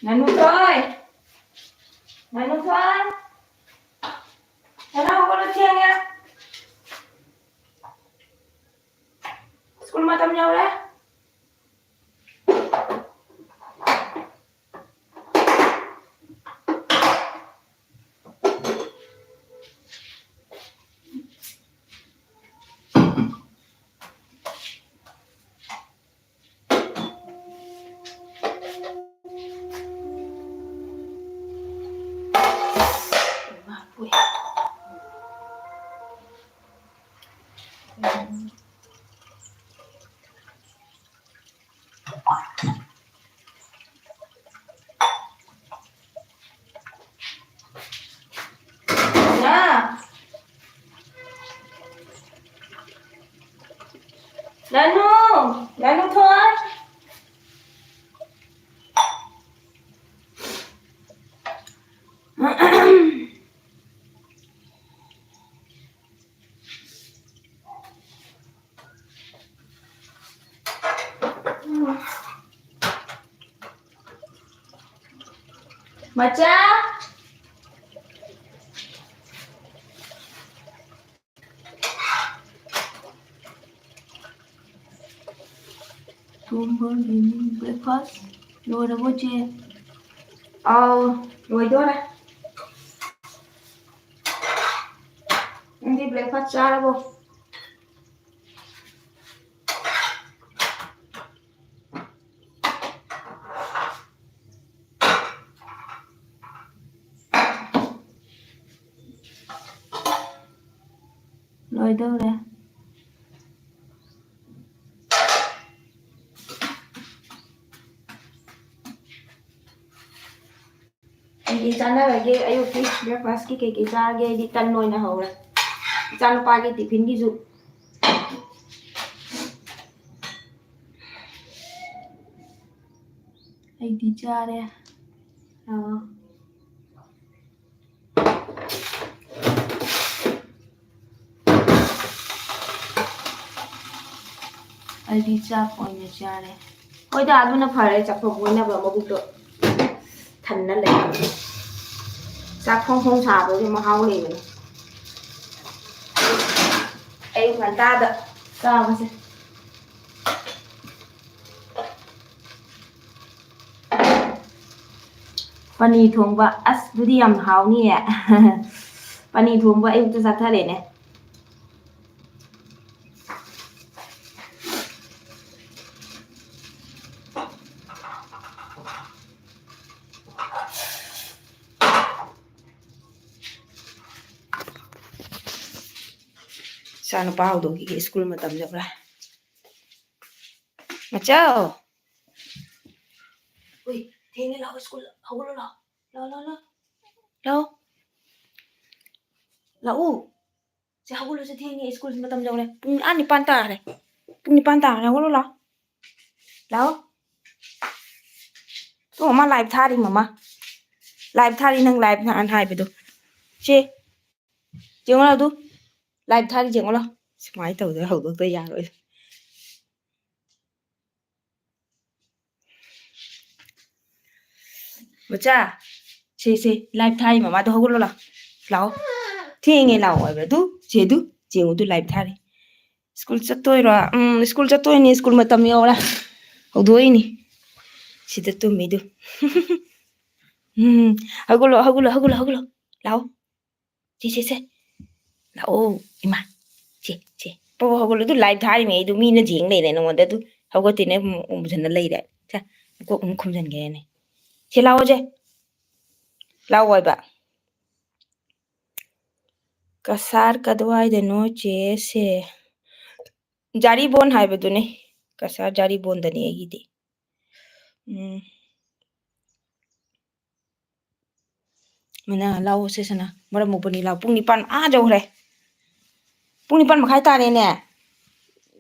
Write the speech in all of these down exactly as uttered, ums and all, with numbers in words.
ꯉꯥꯅꯨꯊꯣꯏ! ꯉꯥꯅꯨꯊꯣꯏ! ꯅꯅꯥꯎ ꯍꯧꯒꯠꯂꯣ, ꯊꯦꯡꯉꯦ꯫ ꯁ꯭ꯀꯨꯜ ꯃꯇꯝ ꯌꯧꯔꯦ꯫ ꯂꯥꯅꯨ! ꯂꯥꯅꯨ ꯊꯣꯏ! ꯃꯆꯥ! Good morning, breakfast ꯂꯣꯏꯔꯕꯣ, ꯆꯦ? ꯑꯥꯎ, ꯂꯣꯏꯗꯣꯔꯦ꯫ ꯅꯪꯗꯤ breakfast ꯆꯥꯔꯕꯣ? ꯂꯣꯏꯗꯧꯔꯦ꯫ ꯀꯩꯀꯩ ꯆꯥꯟꯅꯔꯒꯦ? ꯑꯌꯨꯛꯀꯤ breakfastꯀꯤ ꯀꯩꯀꯩ ꯆꯥꯔꯒꯦ? ꯑꯩꯗꯤ ꯇꯟ ꯑꯣꯏꯅ ꯍꯧꯔꯦ꯫ ꯏꯆꯥꯅꯨꯄꯥꯒꯤ tiffinꯒꯤꯁꯨ꯫ ꯑꯩꯗꯤ ꯆꯥꯔꯦ꯫ ꯑꯥ꯫ ꯑꯩꯗꯤ ꯆꯥꯛ ꯑꯣꯏꯅ ꯆꯥꯔꯦ꯫ ꯍꯣꯏꯗ, ꯑꯗꯨꯅ ꯐꯔꯦ, ꯆꯥꯛꯐꯝ ꯑꯣꯏꯅꯕ ꯃꯕꯨꯛꯇꯣ꯫ ꯊꯟꯅ ꯂꯩ꯫ ꯆꯥꯛ ꯐꯣꯡ ꯐꯣꯡ ꯁꯥꯕꯒꯤ ꯃꯍꯥꯎ ꯂꯩꯕꯅꯤ꯫ ꯑꯌꯨꯛ ꯉꯟꯇꯥꯗ ꯆꯥꯕꯁꯦ꯫ ꯄꯅꯤꯔ ꯊꯣꯡꯕ, ꯑꯁ, ꯑꯗꯨꯗꯤ ꯌꯥꯝ ꯍꯥꯎꯅꯤꯌꯦ꯫ ꯄꯅꯤꯔ ꯊꯣꯡꯕ ꯑꯌꯨꯛꯇ ꯆꯥꯊꯔꯦꯅꯦ꯫ ꯏꯆꯥꯅꯨꯄꯥ ꯍꯧꯗꯣꯛꯈꯤꯒꯦ, ꯁ꯭ꯀꯨꯜ ꯃꯇꯝ ꯌꯧꯔꯦ꯫ ꯃꯆꯧ! ꯎꯏ, ꯊꯦꯡꯉꯦ, ꯂꯥꯛꯑꯣ, ꯁ꯭ꯀꯨꯜ ꯍꯧꯒꯠꯂꯣ, ꯂꯥꯛꯑꯣ꯫ ꯂꯥꯛꯑꯣ, ꯂꯥꯛꯑꯣ, ꯂꯥꯛꯑꯣ꯫ ꯂꯥꯛꯑꯣ꯫ ꯁꯦ, ꯍꯧꯒꯠꯂꯣ, ꯁꯦ, ꯊꯦꯡꯉꯦ, ꯁ꯭ꯀꯨꯜ ꯃꯇꯝ ꯌꯧꯔꯦ꯫ ꯄꯨꯡ ꯑꯥ ꯅꯤꯄꯥꯟ ꯇꯥꯔꯦ꯫ ꯄꯨꯡ ꯅꯤꯄꯥꯟ ꯇꯥꯔꯦ, ꯍꯧꯒꯠꯂꯣ, ꯂꯥꯛꯑꯣ꯫ ꯂꯥꯛꯑꯣ꯫ ꯇꯣ, ꯃꯃꯥ ꯂꯥꯏꯚ ꯊꯥꯔꯤ, ꯃꯃꯥ꯫ ꯂꯥꯏꯚ ꯊꯥꯔꯤ, ꯅꯪ ꯂꯥꯏꯚ ꯅꯍꯥꯟ ꯍꯥꯏꯕꯗꯣ꯫ ꯁꯦ, ꯌꯦꯡꯉꯣ ꯑꯗꯨ꯫ ꯂꯥꯏꯚ ꯊꯥꯔꯤ, ꯌꯦꯡꯉꯣ ꯂꯥꯎ꯫ ꯁꯨꯃꯥꯏꯅ ꯇꯧꯗꯅ ꯍꯧꯗꯣꯛꯇ ꯌꯥꯔꯣꯏ꯫ ꯃꯆꯥ, ꯁꯦ, ꯁꯦ, ꯂꯥꯏꯚ ꯊꯥꯔꯤ, ꯃꯃꯥꯗꯣ ꯍꯧꯒꯠꯂꯣ ꯂꯥꯎ꯫ ꯂꯥꯛꯑꯣ꯫ ꯊꯦꯡꯉꯦ ꯂꯥꯛꯑꯣ ꯍꯥꯏꯕ꯫ ꯑꯗꯨ, ꯆꯦ, ꯑꯗꯨ, ꯆꯦ, ꯑꯗꯨ ꯂꯥꯏꯚ ꯊꯥꯔꯤ꯫ ꯁ꯭ꯀꯨꯜ ꯆꯠꯇꯣꯏꯔꯣ? ꯎꯝ, ꯁ꯭ꯀꯨꯜ ꯆꯠꯇꯣꯏꯅꯤ꯫ ꯁ꯭ꯀꯨꯜ ꯃꯇꯝ ꯌꯧꯔꯦ꯫ ꯍꯧꯗꯣꯛꯏꯅꯤ꯫ ꯁꯤꯗ ꯇꯨꯝꯃꯤꯗꯨ꯫ ꯎꯝ, ꯍꯧꯒꯠꯂꯣ, ꯍꯧꯒꯠꯂꯣ, ꯍꯧꯒꯠꯂꯣ, ꯍꯧꯒꯠꯂꯣ꯫ ꯂꯥꯛꯑꯣ꯫ ꯁꯦ, ꯁꯦ, ꯁꯦ꯫ ꯂꯥꯛꯑꯣ, ꯏꯃꯥ꯫ ꯁꯦ, ꯁꯦ꯫ ꯄꯣ, ꯍꯧꯒꯠꯂꯣ꯫ ꯑꯗꯨ ꯂꯥꯏꯚ ꯊꯥꯔꯤꯃꯤ꯫ ꯑꯩꯗꯣ ꯃꯤꯅ ꯌꯦꯡ ꯂꯩꯔꯦ ꯅꯉꯣꯟꯗ꯫ ꯑꯗꯨ ꯍꯧꯒꯠꯇꯦꯅꯦ, ꯑꯃꯨꯛ ꯎꯝꯖꯟꯅ ꯂꯩꯔꯦ꯫ ꯁꯦ, ꯃꯀꯣꯛ ꯑꯃꯨꯛ ꯈꯨꯝꯖꯟꯒꯦꯅꯦ꯫ ꯁꯦ, ꯂꯥꯛꯑꯣꯁꯦ꯫ ꯂꯥꯛꯑꯣ ꯍꯥꯏꯕ꯫ ꯀꯁꯥꯔ ꯀꯗꯋꯥꯏꯗꯅꯣ ꯆꯦꯁꯦ? ꯖꯥꯔꯤꯕꯣꯟ ꯍꯥꯏꯕꯗꯨꯅꯦ꯫ ꯀꯁꯥꯔ ꯖꯥꯔꯤꯕꯣꯟꯗꯅꯦ ꯑꯩꯒꯤꯗꯤ꯫ ꯎꯝ꯫ ꯃꯅꯥ ꯂꯥꯎ ꯁꯦ ꯁꯅꯥ꯫ ꯃꯔꯝ ꯃꯣꯛꯄꯅꯤ ꯂꯥꯎ꯫ ꯄꯨꯡ ꯅꯤꯄꯥꯟ ꯑꯥ ꯌꯧꯈ꯭ꯔꯦ꯫ ꯄꯨꯡ ꯅꯤꯄꯥꯟ ꯃꯈꯥꯏ ꯇꯥꯔꯦꯅꯦ꯫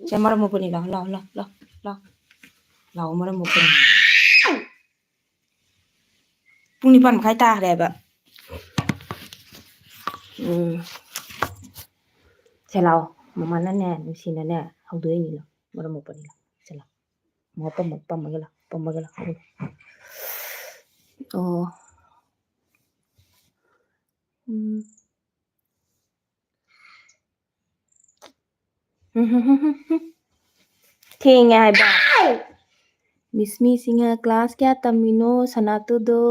ꯁꯦ, ꯃꯔꯝ ꯃꯣꯛꯄꯅꯤ ꯂꯥꯎ, ꯂꯥꯎ, ꯂꯥꯎ, ꯂꯥꯎ, ꯂꯥꯎ꯫ ꯂꯥꯎ, ꯃꯔꯝ ꯃꯣꯛꯄꯅꯤ꯫ ꯄꯨꯡ ꯅꯤꯄꯥꯟ ꯃꯈꯥꯏ ꯇꯥꯈ꯭ꯔꯦꯕ꯫ ꯎꯝ꯫ ꯁꯦ ꯂꯥꯎ, ꯃꯃꯥꯅꯅꯦ, ꯅꯨꯡꯁꯤꯅꯅꯦ, ꯍꯧꯗꯣꯛꯏꯅꯤ ꯂꯥꯎ, ꯃꯔꯝ ꯃꯣꯛꯄꯅꯤ ꯂꯥꯎ꯫ ꯁꯦ ꯂꯥꯎ꯫ ꯃꯥ ꯄꯝꯃ-, ꯄꯝꯃꯒ ꯂꯥꯎ, ꯄꯝꯃꯒ ꯂꯥꯎ꯫ ꯑꯣ꯫ ꯎꯝ꯫ ꯊꯦꯡꯉꯦ ꯍꯥꯏꯕ꯫ ꯃꯤꯁꯃꯤ ꯁꯤꯡꯍ class ꯀꯌꯥ ꯇꯝꯃꯤꯅꯣ ꯁꯅꯥꯇꯨꯗꯣ?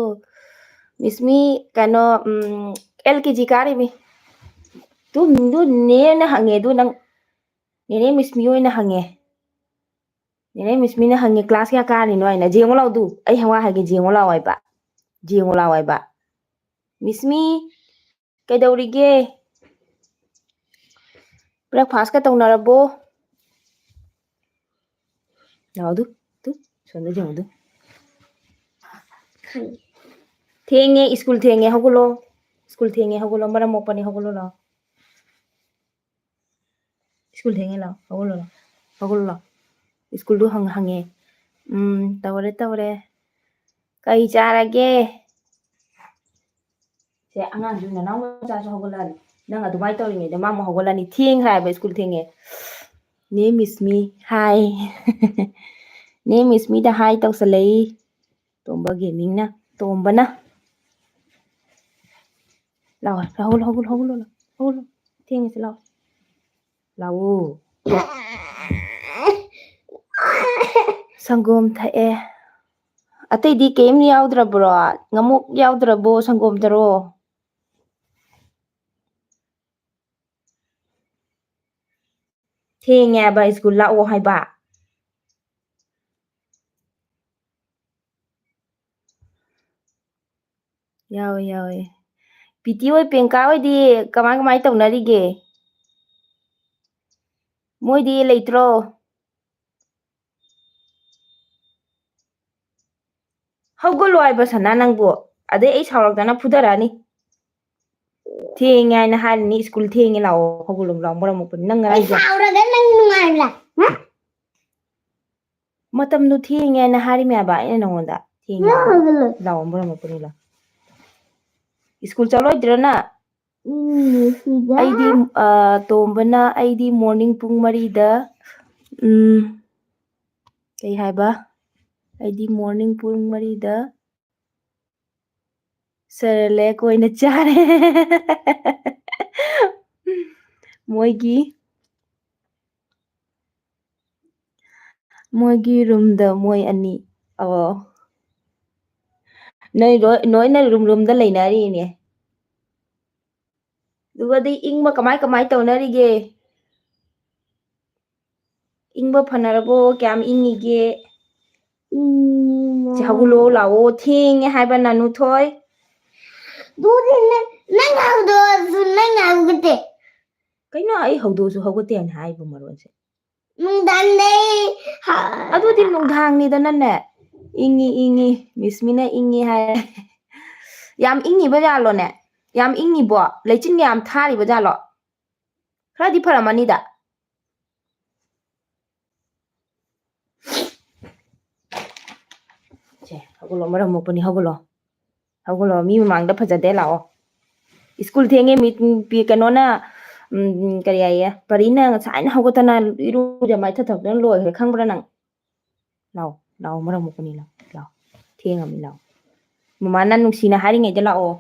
ꯃꯤꯁꯃꯤ ꯀꯩꯅꯣ, ꯎꯝ, L K G ꯀꯥꯔꯤꯃꯤ꯫ ꯇꯨ, ꯇꯨ ꯅꯦꯅ ꯍꯪꯉꯦ, ꯑꯗꯨ ꯅꯪ, ꯅꯦꯅꯦ ꯃꯤꯁꯃꯤ ꯑꯣꯏꯅ ꯍꯪꯉꯦ꯫ ꯅꯦꯅꯦ ꯃꯤꯁꯃꯤꯅ ꯍꯪꯉꯦ, class ꯀꯌꯥ ꯀꯥꯔꯤꯅꯣ ꯍꯥꯏꯅ꯫ ꯌꯦꯡꯉꯣ ꯂꯥꯎ ꯑꯗꯨ, ꯑꯩ ꯋꯥ ꯍꯥꯏꯒꯦ, ꯌꯦꯡꯉꯣ ꯂꯥꯎ ꯍꯥꯏꯕ꯫ ꯌꯦꯡꯉꯣ ꯂꯥꯎ ꯍꯥꯏꯕ꯫ ꯃꯤꯁꯃꯤ, ꯀꯩꯗꯧꯔꯤꯒꯦ? Breakfast ꯀ ꯇꯧꯅꯔꯕꯣ? ꯂꯥꯎ ꯑꯗꯨ, ꯑꯗꯨ, ꯁꯣꯝꯗ ꯌꯦꯡꯉꯨ ꯑꯗꯨ꯫ ꯊꯦꯡꯉꯦ, school ꯊꯦꯡꯉꯦ, ꯍꯧꯒꯠꯂꯣ꯫ School ꯊꯦꯡꯉꯦ, ꯍꯧꯒꯠꯂꯣ, ꯃꯔꯝ ꯃꯣꯛꯄꯅꯤ, ꯍꯧꯒꯠꯂꯣ ꯂꯥꯎ꯫ School ꯊꯦꯡꯉꯦ ꯂꯥꯎ, ꯍꯧꯒꯠꯂꯣ ꯂꯥꯎ, ꯍꯧꯒꯠꯂꯣ ꯂꯥꯎ꯫ School ꯗꯨ ꯍꯪ-, ꯍꯪꯉꯦ꯫ ꯎꯝ, ꯇꯧꯔꯦ, ꯇꯧꯔꯦ꯫ ꯀꯩ ꯆꯥꯔꯒꯦ? ꯁꯦ, ꯑꯉꯥꯡꯁꯨ, ꯅꯅꯥꯎ ꯃꯆꯥꯁꯨ ꯍꯧꯒꯠꯂꯛꯑꯅꯤ꯫ ꯅꯪ ꯑꯗꯨꯃꯥꯏꯅ ꯇꯧꯔꯤꯉꯩꯗ ꯃꯥ ꯑꯃꯨꯛ ꯍꯧꯒꯠꯂꯅꯤ꯫ ꯊꯦꯡꯈ꯭ꯔꯦ ꯍꯥꯏꯕ school ꯊꯦꯡꯉꯦ꯫ ꯅꯦ ꯃꯤꯁꯃꯤ, hi꯫ ꯅꯦ ꯃꯤꯁꯃꯤꯗ hi ꯇꯧꯁꯜꯂꯛꯏ꯫ ꯇꯣꯝꯕ ꯒꯦꯃꯤꯡꯅ, ꯇꯣꯝꯕꯅ꯫ ꯂꯥꯎ, ꯍꯧꯒꯠꯂꯣ, ꯍꯧꯒꯠꯂꯣ, ꯍꯧꯒꯠꯂꯣ, ꯂꯥꯎ꯫ ꯍꯧꯒꯠꯂꯣ꯫ ꯊꯦꯡꯉꯁꯤ, ꯂꯥꯎ꯫ ꯂꯥꯎꯑꯣ꯫ ꯁꯪꯒꯣꯝ ꯊꯛꯑꯦ꯫ ꯑꯇꯩꯗꯤ ꯀꯩꯝ ꯌꯥꯎꯗ꯭ꯔꯕ꯭ꯔꯣ? ꯉꯥꯃꯣꯛ ꯌꯥꯎꯗ꯭ꯔꯕꯣ ꯁꯪꯒꯣꯝꯗꯔꯣ? ꯊꯦꯡꯉꯦ ꯍꯥꯏꯕ, school ꯂꯥꯛꯑꯣ ꯍꯥꯏꯕ꯫ ꯌꯥꯎꯋꯦ, ꯌꯥꯎꯋꯦ꯫ ꯄꯤꯇꯤ ꯍꯣꯏ, ꯄ꯭ꯔꯤꯌꯥꯡꯀꯥ ꯍꯣꯏꯗꯤ ꯀꯃꯥꯏ, ꯀꯃꯥꯏ ꯇꯧꯅꯔꯤꯒꯦ? ꯃꯣꯏꯗꯤ ꯂꯩꯇ꯭ꯔꯣ? ꯍꯧꯒꯠꯂꯣ ꯍꯥꯏꯕ ꯁꯅꯥ ꯅꯪꯕꯨ꯫ ꯑꯗꯩ ꯑꯩ ꯁꯥꯎꯔꯛꯇꯅ ꯐꯨꯗꯔꯛꯑꯅꯤ꯫ ꯊꯦꯡꯉꯦ ꯍꯥꯏꯅ ꯍꯥꯏꯔꯤꯅꯤ, school ꯊꯦꯡꯉꯦ ꯂꯥꯛꯑꯣ, ꯍꯧꯒꯠꯂꯣ ꯂꯥꯛꯑꯣ, ꯃꯔꯝ ꯃꯣꯛꯄꯅꯤ꯫ ꯅꯪ ꯑꯩ ꯉꯔꯥꯡ ꯁꯥꯎꯔꯒ ꯅꯪ ꯅꯨꯡꯉꯥꯏꯕ꯭ꯔꯥ? ꯍꯥ? ꯃꯇꯝꯗꯣ ꯊꯦꯡꯉꯦ ꯍꯥꯏꯅ ꯍꯥꯏꯔꯤꯃꯦ ꯍꯥꯏꯕ ꯑꯩꯅ ꯅꯉꯣꯟꯗ꯫ ꯊꯦꯡꯉꯦ ꯅꯪ ꯍꯥꯏꯕ꯫ ꯍꯧꯒꯠꯂꯣ꯫ ꯂꯥꯛꯑꯣ, ꯃꯔꯝ ꯃꯣꯛꯄꯅꯤ ꯂꯥꯛꯑꯣ꯫ School ꯆꯠꯂꯣꯏꯗ꯭ꯔꯥ ꯅꯪ? ꯎꯝ, ꯁꯤꯗ꯫ ꯑꯩꯗꯤ, ꯑ, ꯇꯣꯝꯕꯅ ꯑꯩꯗꯤ morning ꯄꯨꯡ ꯃꯔꯤꯗ, ꯎꯝ, ꯀꯩ ꯍꯥꯏꯕ? ꯑꯩꯗꯤ morning ꯄꯨꯡ ꯃꯔꯤꯗ ꯁꯦꯔꯦꯂꯦꯛ ꯑꯣꯏꯅ ꯆꯥꯔꯦ꯫ ꯃꯣꯏꯒꯤ, ꯃꯣꯏꯒꯤ ꯔꯨꯝꯗ ꯃꯣꯏ ꯑꯅꯤ꯫ ꯑꯣ꯫ ꯅꯣꯏ ꯂꯣꯏ-, ꯂꯣꯏꯅ ꯔꯨꯝ ꯔꯨꯝꯗ ꯂꯩꯅꯔꯤꯅꯦ꯫ ꯑꯗꯨꯒꯗꯤ ꯏꯪꯕ ꯀꯃꯥꯏ ꯀꯃꯥꯏ ꯇꯧꯅꯔꯤꯒꯦ? ꯏꯪꯕ ꯐꯅꯔꯕꯣ? ꯀꯌꯥꯝ ꯏꯪꯉꯤꯒꯦ? ꯏꯪꯉꯤꯅ꯫ ꯁꯤ ꯍꯧꯒꯠꯂꯣ ꯂꯥꯛꯑꯣ, ꯊꯦꯡꯉꯦ ꯍꯥꯏꯕ ꯅꯅꯨꯊꯣꯏ꯫ ꯑꯗꯨꯗꯤ ꯅꯪ, ꯅꯪ ꯍꯧꯗꯣꯛꯑꯁꯨ ꯅꯪ ꯍꯧꯒꯠꯇꯦ꯫ ꯀꯩꯅꯣ ꯑꯩ ꯍꯧꯗꯣꯛꯑꯁꯨ ꯍꯧꯒꯠꯇꯦ ꯍꯥꯏꯅ ꯍꯥꯏꯕ ꯃꯔꯣꯟꯁꯦ? ꯅꯨꯡꯗꯥꯡꯗꯩ ꯍ-, ꯑꯗꯨꯗꯤ ꯅꯨꯡꯗꯥꯡꯅꯤꯗꯅꯅꯦ꯫ ꯏꯪꯉꯤ, ꯏꯪꯉꯤ, ꯃꯤꯁꯃꯤꯅ ꯏꯪꯉꯤ ꯍꯥꯏ꯫ ꯌꯥꯝ ꯏꯪꯉꯤꯕ ꯖꯥꯠꯂꯣꯅꯦ? ꯌꯥꯝ ꯏꯪꯉꯤꯕꯣ? ꯂꯩꯆꯤꯟꯒ ꯌꯥꯝ ꯊꯥꯔꯤꯕ ꯖꯥꯠꯂꯣ? ꯈꯔꯗꯤ ꯐꯔꯝꯃꯅꯤꯗ꯫ ꯁꯦ, ꯍꯧꯒꯠꯂꯣ, ꯃꯔꯝ ꯃꯣꯛꯄꯅꯤ, ꯍꯧꯒꯠꯂꯣ꯫ ꯍꯧꯒꯠꯂꯣ, ꯃꯤ ꯃꯃꯥꯡꯗ ꯐꯖꯗꯦ, ꯂꯥꯛꯑꯣ꯫ ꯁ꯭ꯀꯨꯜ ꯊꯦꯡꯉꯦ, ꯃꯤ, ꯄꯤ-, ꯀꯩꯅꯣꯅ, ꯎꯝ, ꯀꯔꯤ ꯍꯥꯏꯌꯦ, ꯄꯔꯤꯅ ꯉꯁꯥꯏꯅ ꯍꯧꯒꯠꯇꯅ ꯏꯔꯨꯖ ꯃꯥꯏꯊ ꯊꯣꯛꯇꯅ ꯂꯣꯏꯈ꯭ꯔꯦ, ꯈꯪꯕ꯭ꯔꯥ ꯅꯪ? ꯂꯥꯛꯑꯣ, ꯂꯥꯛꯑꯣ, ꯃꯔꯝ ꯃꯣꯛꯄꯅꯤ, ꯂꯥꯛꯑꯣ, ꯂꯥꯛꯑꯣ꯫ ꯊꯦꯡꯉꯝꯅꯤ, ꯂꯥꯛꯑꯣ꯫ ꯃꯃꯥꯅ ꯅꯨꯡꯁꯤꯅ ꯍꯥꯏꯔꯤꯉꯩꯗ ꯂꯥꯛꯑꯣ꯫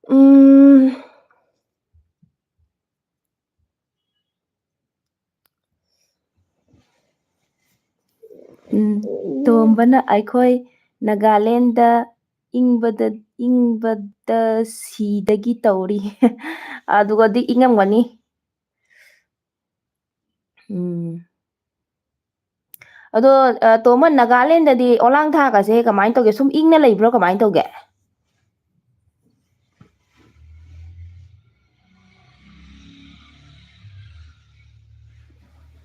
ꯎꯝ꯫ ꯎꯝ, ꯇꯣꯝꯕꯅ ꯑꯩꯈꯣꯏ ꯅꯥꯒꯥꯂꯦꯟꯗ ꯏꯪꯕꯗ, ꯏꯪꯕꯗ ꯁꯤꯗꯒꯤ ꯇꯧꯔꯤ꯫ ꯑꯗꯨꯒꯗꯤ ꯏꯪꯉꯝꯒꯅꯤ꯫ ꯎꯝ꯫ ꯑꯗꯣ, ꯑ, ꯇꯣꯝꯕ, ꯅꯥꯒꯥꯂꯦꯟꯗꯗꯤ ꯑꯣꯂꯥꯡ ꯊꯥꯒꯁꯦ ꯀꯃꯥꯏꯅ ꯇꯧꯒꯦ? ꯁꯨꯝ ꯏꯪꯅ ꯂꯩꯕ꯭ꯔꯣ? ꯀꯃꯥꯏꯅ ꯇꯧꯒꯦ?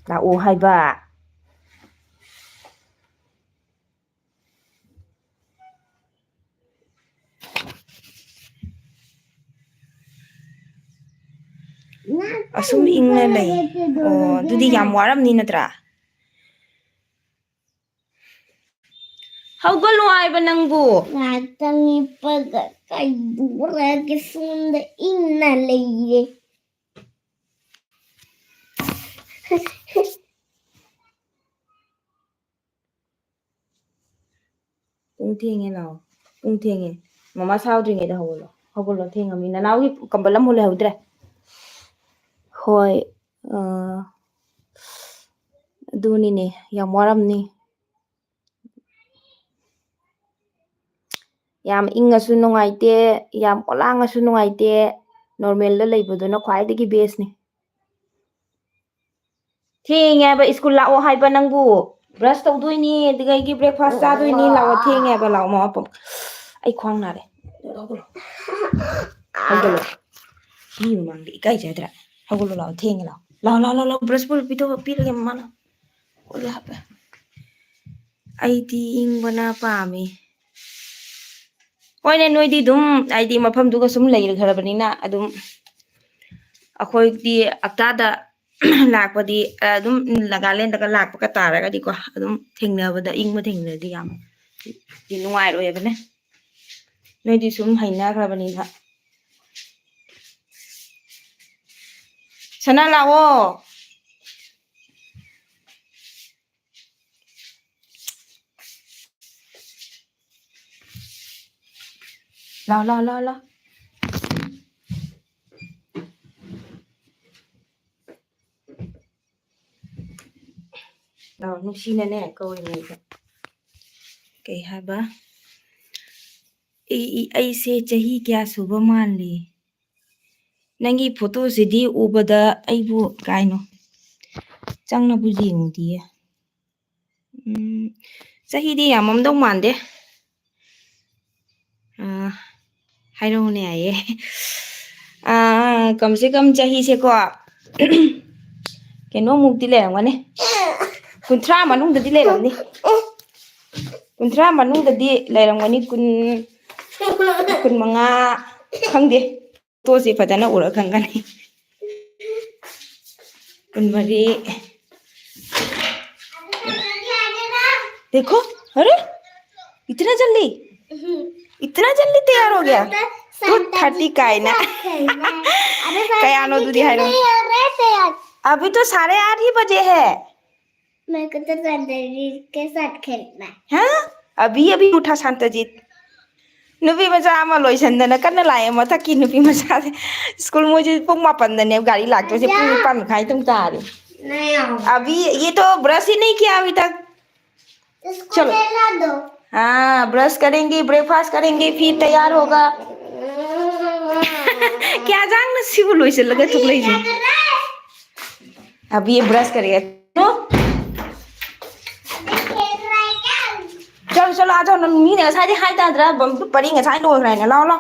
ꯂꯥꯛꯑꯣ ꯍꯥꯏꯕ꯫ ꯑꯁꯨꯝ ꯏꯪꯅ ꯂꯩ꯫ ꯑꯣ, ꯑꯗꯨꯗꯤ ꯌꯥꯝ ꯋꯥꯔꯝꯅꯤ ꯅꯠꯇ꯭ꯔꯥ? ꯍꯧꯒꯠꯂꯣ ꯍꯥꯏꯕ ꯅꯪꯕꯨ꯫ ꯉꯥꯛꯇꯪ ꯍꯤꯞꯄꯒ ꯀꯩꯗꯧꯔꯒꯦ? ꯁꯣꯝꯗ ꯏꯪꯅ ꯂꯩꯔꯦ꯫ ꯄꯨꯡ ꯊꯦꯡꯉꯦ ꯂꯥꯛꯑꯣ꯫ ꯄꯨꯡ ꯊꯦꯡꯉꯦ꯫ ꯃꯃꯥ ꯁꯥꯎꯗ꯭ꯔꯤꯉꯩꯗ ꯍꯧꯒꯠꯂꯣ, ꯍꯧꯒꯠꯂꯣ, ꯊꯦꯡꯉꯃꯤ꯫ ꯅꯅꯥꯎꯒꯤ ꯀꯝꯕꯜ ꯑꯃꯨꯛ ꯂꯩꯍꯧꯗ꯭ꯔꯦ꯫ ꯍꯣꯏ꯫ ꯑ, ꯑꯗꯨꯅꯤꯅꯦ, ꯌꯥꯝ ꯋꯥꯔꯝꯅꯤ꯫ ꯌꯥꯝ ꯏꯪꯉꯁꯨ ꯅꯨꯡꯉꯥꯏꯇꯦ, ꯌꯥꯝ ꯑꯣꯂꯥꯡꯉꯁꯨ ꯅꯨꯡꯉꯥꯏꯇꯦ꯫ ꯅꯣꯔꯃꯦꯜꯗ ꯂꯩꯕꯗꯨꯅ ꯈ꯭ꯋꯥꯏꯗꯒꯤ ꯕꯦꯁꯅꯤ꯫ ꯊꯦꯡꯉꯦ ꯍꯥꯏꯕ, ꯁ꯭ꯀꯨꯜ ꯂꯥꯛꯑꯣ ꯍꯥꯏꯕ ꯅꯪꯕꯨ꯫ ꯕ꯭ꯔꯁ ꯇꯧꯗꯣꯏꯅꯤ, ꯑꯗꯨꯗꯒꯤ ꯕ꯭ꯔꯦꯛꯐꯥꯁ ꯆꯥꯗꯣꯏꯅꯤ, ꯂꯥꯛꯑꯣ, ꯊꯦꯡꯉꯦ ꯍꯥꯏꯕ, ꯂꯥꯛꯑꯣ, ꯃꯃꯥ ꯄꯝ-, ꯑꯩ ꯈ꯭ꯋꯥꯡ ꯅꯥꯔꯦ꯫ ꯍꯧꯒꯠꯂꯣ꯫ ꯍꯧꯒꯠꯂꯣ꯫ ꯃꯤ ꯃꯃꯥꯡꯗ ꯏꯀꯥꯏꯖꯗ꯭ꯔꯥ? ꯍꯧꯒꯠꯂꯣ, ꯂꯥꯛꯑꯣ, ꯊꯦꯡꯉꯦ, ꯂꯥꯛꯑꯣ꯫ ꯂꯥꯛꯑꯣ, ꯂꯥꯛꯑꯣ, ꯂꯥꯛꯑꯣ, ꯂꯥꯛꯑꯣ, ꯕ꯭ꯔꯁ ꯄꯨꯔ ꯄꯤꯊꯣꯛꯑ ꯄꯤꯔꯒꯦ ꯃꯃꯥꯅ꯫ ꯍꯧꯒꯠꯂꯣ ꯍꯥꯏꯕ꯫ ꯑꯩꯗꯤ ꯏꯪꯕꯅ ꯄꯥꯝꯃꯤ꯫ ꯍꯣꯏꯅꯦ, ꯅꯣꯏꯗꯤ ꯑꯗꯨꯝ ꯍꯥꯏꯗꯤ ꯃꯐꯝꯗꯨꯒ ꯁꯨꯝ ꯂꯩꯈ꯭ꯔꯕꯅꯤꯅ ꯑꯗꯨꯝ ꯑꯩꯈꯣꯏꯗꯤ ꯍꯞꯇꯥꯗ ꯂꯥꯛꯄꯗꯤ ꯑꯗꯨꯝ ꯅꯥꯒꯥꯂꯦꯟꯗꯒ ꯂꯥꯛꯄꯒ ꯇꯥꯔꯒꯗꯤꯀꯣ ꯑꯗꯨꯝ ꯊꯦꯡꯅꯕꯗ ꯏꯪꯕ ꯊꯦꯡꯅꯔꯗꯤ ꯌꯥꯝ ꯅꯨꯡꯉꯥꯏꯔꯣꯏꯕꯅꯦ꯫ ꯅꯣꯏꯗꯤ ꯁꯨꯝ ꯍꯩꯅꯈ꯭ꯔꯕꯅꯤꯅ꯫ ꯁꯅꯥ ꯂꯥꯛꯑꯣ꯫ ꯂꯥꯎ, ꯂꯥꯎ, ꯂꯥꯎ, ꯂꯥꯎ꯫ ꯂꯥꯎ, ꯅꯨꯡꯁꯤꯅꯅꯦ ꯀꯧꯔꯤꯉꯩꯗ꯫ ꯀꯩ ꯍꯥꯏꯕ? ꯑꯩ, ꯑꯩ, ꯑꯩꯁꯦ ꯆꯍꯤ ꯀꯌꯥ ꯁꯨꯕ ꯃꯥꯜꯂꯤ? ꯅꯪꯒꯤ ꯐꯣꯇꯣꯁꯤꯗꯤ ꯎꯕꯗ ꯑꯩꯕꯨ ꯀꯥꯏꯅꯣ ꯆꯪꯅꯕꯨ ꯌꯦꯡꯉꯨꯗꯤꯌꯦ꯫ ꯎꯝ, ꯆꯍꯤꯗꯤ ꯌꯥꯝꯃꯝꯗꯧ ꯃꯥꯟꯗꯦ꯫ ꯑꯥ, ꯍꯥꯏꯔꯛꯎꯅꯦ, ꯌꯥꯏꯌꯦ꯫ ꯑꯥ, ꯀꯝꯁꯦ ꯀꯝ ꯆꯍꯤꯁꯦꯀꯣ, ꯀꯩꯅꯣꯃꯨꯛꯇꯤ ꯂꯩꯔꯝꯒꯅꯤ꯫ ꯀꯨꯟꯊ꯭ꯔꯥ ꯃꯅꯨꯡꯗꯗꯤ ꯂꯩꯔꯝꯅꯤ꯫ ꯀꯨꯟꯊ꯭ꯔꯥ ꯃꯅꯨꯡꯗꯗꯤ ꯂꯩꯔꯝꯒꯅꯤ, ꯀꯨꯟ, ꯀꯨꯟꯃꯉꯥ, ꯈꯪꯗꯦ꯫ ꯐꯣꯇꯣꯁꯦ ꯐꯖꯅ ꯎꯔ ꯈꯪꯒꯅꯤ꯫ ꯀꯨꯟꯃꯔꯤ꯫ देखो, अरे, इतना जल्दी? इतना जल्दी तैयार हो गया? तू थर्टी का है ना? कयानो दूधी है ना? अभी तो साढ़े आठ ही बजे है। मेरे को तो संतजीत के साथ खेलना है। हाँ? अभी अभी उठा संतजीत। ꯅꯨꯄꯤ ꯃꯆꯥ ꯑꯃ ꯂꯣꯏꯁꯟꯗꯅ ꯀꯟꯅ ꯂꯥꯛꯑꯦ ꯃꯊꯛꯀꯤ ꯅꯨꯄꯤ ꯃꯆꯥꯁꯦ꯫ ꯁ꯭ꯀꯨꯜ ꯃꯣꯏꯁꯦ ꯄꯨꯡ ꯃꯥꯄꯟꯗꯅꯦꯕ ꯒꯥꯔꯤ ꯂꯥꯛꯇꯣꯏꯁꯦ, ꯄꯨꯡ ꯅꯤꯄꯥꯟ ꯃꯈꯥꯏ ꯑꯗꯨꯝ ꯇꯥꯔꯦ꯫ ꯑꯕꯤ, ये तो ब्रश ही नहीं किया अभी तक। इसको चलो। नहला दो। हाँ, ब्रश करेंगे, ब्रेकफास्ट करेंगे, फिर तैयार होगा। क्या जांगना सिबु लोइसल्लगा थुकलेजी। अभी ये ब्रश करेगा। तो? चलो, चलो, आ जाओ ना, मीने सारी हाय दादरा, बम तो पड़ी, सारी लोग रहे हैं, लाओ, लाओ।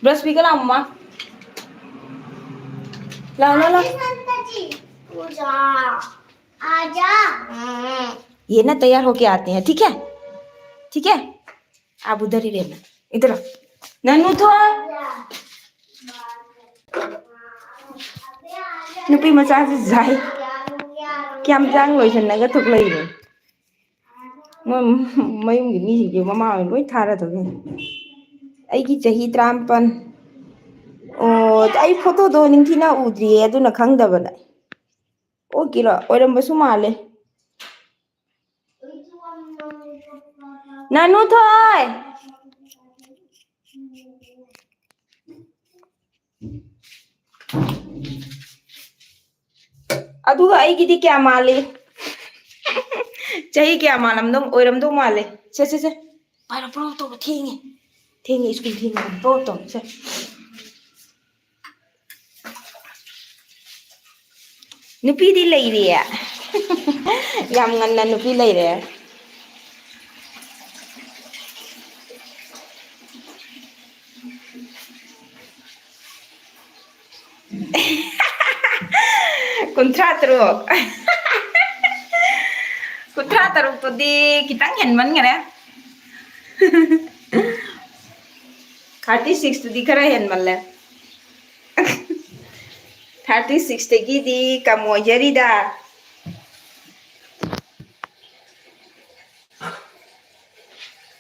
ब्रश पी के लाओ, मम्मा। लाओ, लाओ, लाओ। पूजा, आजा। ये ना तैयार होके आते हैं, ठीक है? ठीक है? आप उधर ही रहना, इधर आओ। नन्नू तो ꯅꯨꯄꯤ ꯃꯆꯥꯁꯦ ꯖꯥꯏ꯫ ꯀꯌꯥꯝ ꯆꯥꯡ ꯂꯣꯏꯁꯟꯅꯒ ꯊꯣꯛꯂꯛꯏꯅꯣ? ꯃꯣꯏ ꯃꯌꯨꯝꯒꯤ ꯃꯤꯁꯤꯡꯁꯦ ꯃꯃꯥ ꯍꯣꯏ ꯂꯣꯏ ꯊꯥꯔꯗꯕꯅꯤ꯫ ꯑꯩꯒꯤ ꯆꯍꯤ ꯇꯔꯥꯃꯥꯄꯟ꯫ ꯑꯣ, ꯑꯩ ꯐꯣꯇꯣꯗꯣ ꯅꯤꯡꯊꯤꯅ ꯎꯗ꯭ꯔꯤꯌꯦ, ꯑꯗꯨꯅ ꯈꯪꯗꯕꯅꯦ꯫ ꯑꯣꯀꯤꯔꯣ? ꯑꯣꯏꯔꯝꯕꯁꯨ ꯃꯥꯜꯂꯦ꯫ ꯅꯅꯨ ꯊꯣꯏ! ꯑꯗꯨꯒ ꯑꯩꯒꯤꯗꯤ ꯀꯌꯥ ꯃꯥꯜꯂꯤ? ꯆꯍꯤ ꯀꯌꯥ ꯃꯥꯜꯂꯝꯗꯧ, ꯑꯣꯏꯔꯝꯗꯧ ꯃꯥꯜꯂꯦ? ꯁꯦ, ꯁꯦ, ꯁꯦ꯫ ꯄꯥꯏꯔꯣ, ꯄꯨꯔꯣ, ꯇꯧꯕ ꯊꯦꯡꯉꯦ꯫ ꯊꯦꯡꯉꯦ, ꯁ꯭ꯀꯨꯜ ꯊꯦꯡꯉꯦ꯫ ꯄꯨꯔꯣ, ꯇꯧ, ꯁꯦ꯫ ꯅꯨꯄꯤꯗꯤ ꯂꯩꯔꯤꯌꯦ꯫ ꯌꯥꯝ ꯉꯟꯅ ꯅꯨꯄꯤ ꯂꯩꯔꯦ꯫ ꯀꯨꯟꯊ꯭ꯔꯥ ꯇꯔꯨꯛ꯫ ꯀꯨꯟꯊ꯭ꯔꯥ ꯇꯔꯨꯛꯇꯨꯗꯤ ꯈꯤꯇꯪ ꯍꯦꯟꯃꯟꯈꯔꯦ꯫ ꯊꯥꯔꯇꯤ ꯁꯤꯛꯁꯇꯨꯗꯤ ꯈꯔ ꯍꯦꯟꯃꯜꯂꯦ꯫ ꯊꯥꯔꯇꯤ ꯁꯤꯛꯁꯇꯒꯤꯗꯤ ꯀꯝ ꯑꯣꯏꯖꯔꯤꯗ꯫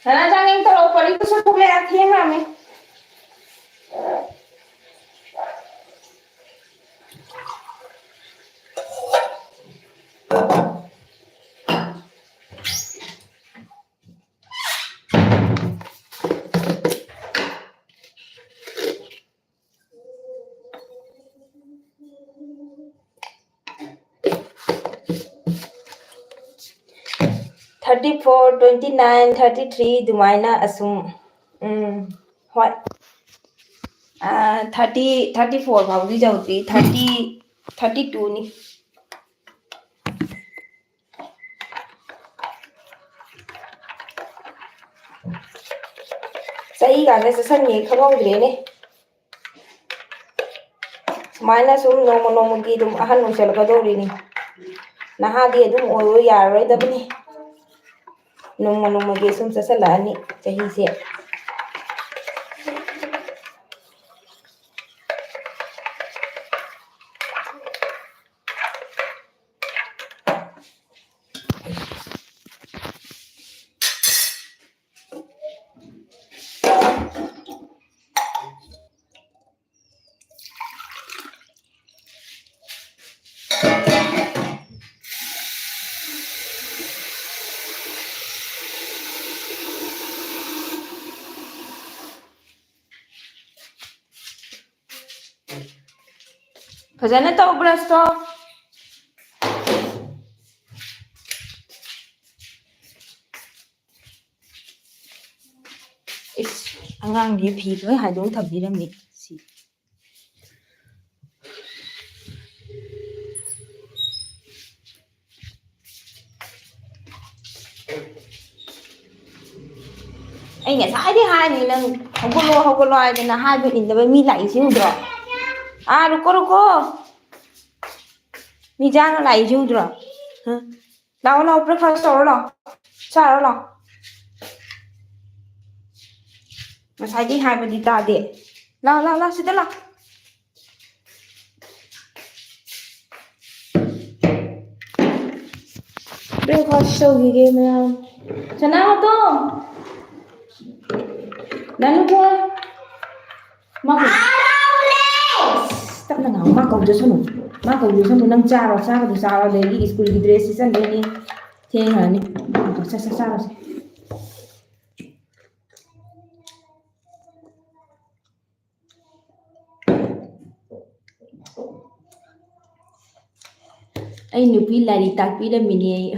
ꯁꯅꯥ ꯆꯥꯅꯤꯡ ꯇꯧꯔꯛꯑꯣ, ꯄꯔꯤꯡꯗꯨꯁꯨ ꯊꯣꯛꯂꯛꯑꯦ, ꯊꯦꯡꯈ꯭ꯔꯃꯤ꯫ Thirty four, twenty nine, thirty three ꯑꯗꯨꯃꯥꯏꯅ ꯑꯁꯨꯝ, ꯎꯝ, ꯍꯣꯏ꯫ ꯊꯥꯔꯇꯤ, ꯊꯥꯔꯇꯤ ꯐꯣꯔ ꯐꯥꯎꯗꯤ ꯌꯧꯗ꯭ꯔꯤ, ꯊꯥꯔꯇꯤ, ꯊꯥꯔꯇꯤ ꯇꯨꯅꯤ꯫ ꯆꯍꯤ ꯀꯥꯟꯗ ꯆꯠꯁꯟꯒꯦ ꯈꯪꯍꯧꯗ꯭ꯔꯦꯅꯦ꯫ ꯁꯨꯃꯥꯏꯅ ꯁꯨꯝ ꯅꯣꯡꯃ ꯅꯣꯡꯃꯒꯤ ꯑꯗꯨꯝ ꯑꯍꯟ ꯑꯣꯏꯁꯜꯂꯛꯀꯗꯧꯔꯤꯅꯤ꯫ ꯅꯍꯥꯗꯤ ꯑꯗꯨꯝ ꯑꯣꯏꯔꯣ ꯌꯥꯔꯔꯣꯏꯗꯕꯅꯤ꯫ ꯅꯣꯡꯃ ꯅꯣꯡꯃꯒꯤ ꯁꯨꯝ ꯆꯠꯁꯜꯂꯛꯑꯅꯤ ꯆꯍꯤꯁꯦ꯫ ꯐꯖꯅ ꯇꯧ brush ꯇꯣ꯫ ꯏꯁ, ꯑꯉꯥꯡꯒꯤ ꯐꯤ ꯂꯣꯏ ꯍꯥꯏꯗꯣꯛ ꯊꯝꯕꯤꯔꯝꯃꯤ꯫ ꯁꯤ꯫ ꯑꯩ ꯉꯁꯥꯏꯗꯤ ꯍꯥꯏꯅꯤ ꯅꯪ ꯍꯧꯒꯠꯂꯣ, ꯍꯧꯒꯠꯂꯣ ꯍꯥꯏꯗꯅ, ꯍꯥꯏꯕ ꯏꯟꯗꯕ ꯃꯤ ꯂꯥꯛꯏꯁꯤ ꯎꯗ꯭ꯔꯣ? ꯑꯥ, ꯔꯨꯀꯣ, ꯔꯨꯀꯣ꯫ ꯃꯤ ꯖꯥꯡꯅ ꯂꯥꯛꯏꯁꯤ ꯎꯗ꯭ꯔꯣ? ꯍꯥ? ꯂꯥꯛꯑꯣ, ꯂꯥꯛꯑꯣ, breakfast ꯇꯧꯔꯣ, ꯂꯥꯛꯑꯣ꯫ ꯆꯥꯔꯣ, ꯂꯥꯛꯑꯣ꯫ ꯉꯁꯥꯏꯗꯤ ꯍꯥꯏꯕꯗꯤ ꯇꯥꯗꯦ꯫ ꯂꯥꯛꯑꯣ, ꯂꯥꯛꯑꯣ, ꯂꯥꯛꯑꯣ, ꯁꯤꯗ ꯂꯥꯛꯑꯣ꯫ Breakfast ꯇꯧꯈꯤꯒꯦ, ꯃꯌꯥꯝ꯫ ꯁꯅꯥꯃꯇꯣꯝ! ꯅꯅꯨ ꯊꯣꯏ! ꯃꯥ ꯀꯧ-, ꯇꯞꯅ ꯉꯥꯡꯉꯨ꯫ ꯃꯥ ꯀꯧꯖꯁꯅꯨ꯫ ꯃꯥ ꯀꯧꯖꯁꯅꯨ꯫ ꯅꯪ ꯆꯥꯔꯣ꯫ ꯆꯥꯒꯗꯤ ꯆꯥꯔꯣ꯫ ꯑꯗꯒꯤ ꯁ꯭ꯀꯨꯜꯒꯤ dress ꯁꯦꯠꯆꯟꯗꯣꯏꯅꯤ꯫ ꯊꯦꯡꯈ꯭ꯔꯅꯤ꯫ ꯁꯠ, ꯁꯠ, ꯆꯥꯔꯣꯁꯦ꯫ ꯑꯩ ꯅꯨꯄꯤ ꯂꯥꯏꯔꯤꯛ ꯇꯥꯛꯄꯤꯔꯝꯃꯤꯅꯦ ꯑꯩ꯫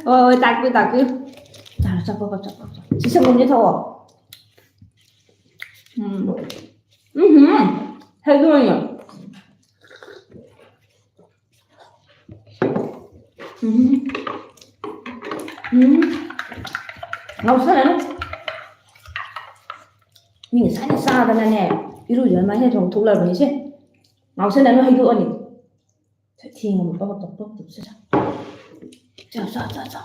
ꯍꯣꯏ, ꯍꯣꯏ, ꯇꯥꯛꯄꯤꯌꯨ, ꯇꯥꯛꯄꯤꯌꯨ꯫ ꯆꯥꯔꯣ, ꯆꯥꯛ ꯄ꯭ꯔꯞ ꯄ꯭ꯔꯞ ꯆꯥꯎ, ꯆꯥꯛ ꯄ꯭ꯔꯞ ꯄ꯭ꯔꯞ꯫ ꯁꯤ ꯁꯪꯒꯣꯝꯁꯦ ꯊꯛꯑꯣ꯫ ꯎꯝ꯫ ꯎꯝꯍꯨꯝ꯫ ꯍꯩꯗꯣꯛꯑꯣꯅꯦ꯫ ꯎꯝ꯫ ꯎꯝ꯫ ꯉꯥꯎꯁꯟꯅꯅꯨ꯫ ꯃꯤ ꯉꯁꯥꯏꯅ ꯆꯥꯗꯅꯅꯦ, ꯏꯔꯨꯖꯅ ꯃꯥꯏ ꯊꯣꯡ ꯊꯣꯛꯂꯕꯅꯤ ꯁꯦ꯫ ꯉꯥꯎꯁꯟꯅꯅꯨ, ꯍꯩꯗꯣꯛꯑꯅꯤ꯫ ꯊꯦꯡꯉꯕ ꯄꯕ ꯇꯧ ꯇꯧ ꯇꯧ ꯁꯦ꯫ ꯆꯥ, ꯆꯥ, ꯆꯥ, ꯆꯥ꯫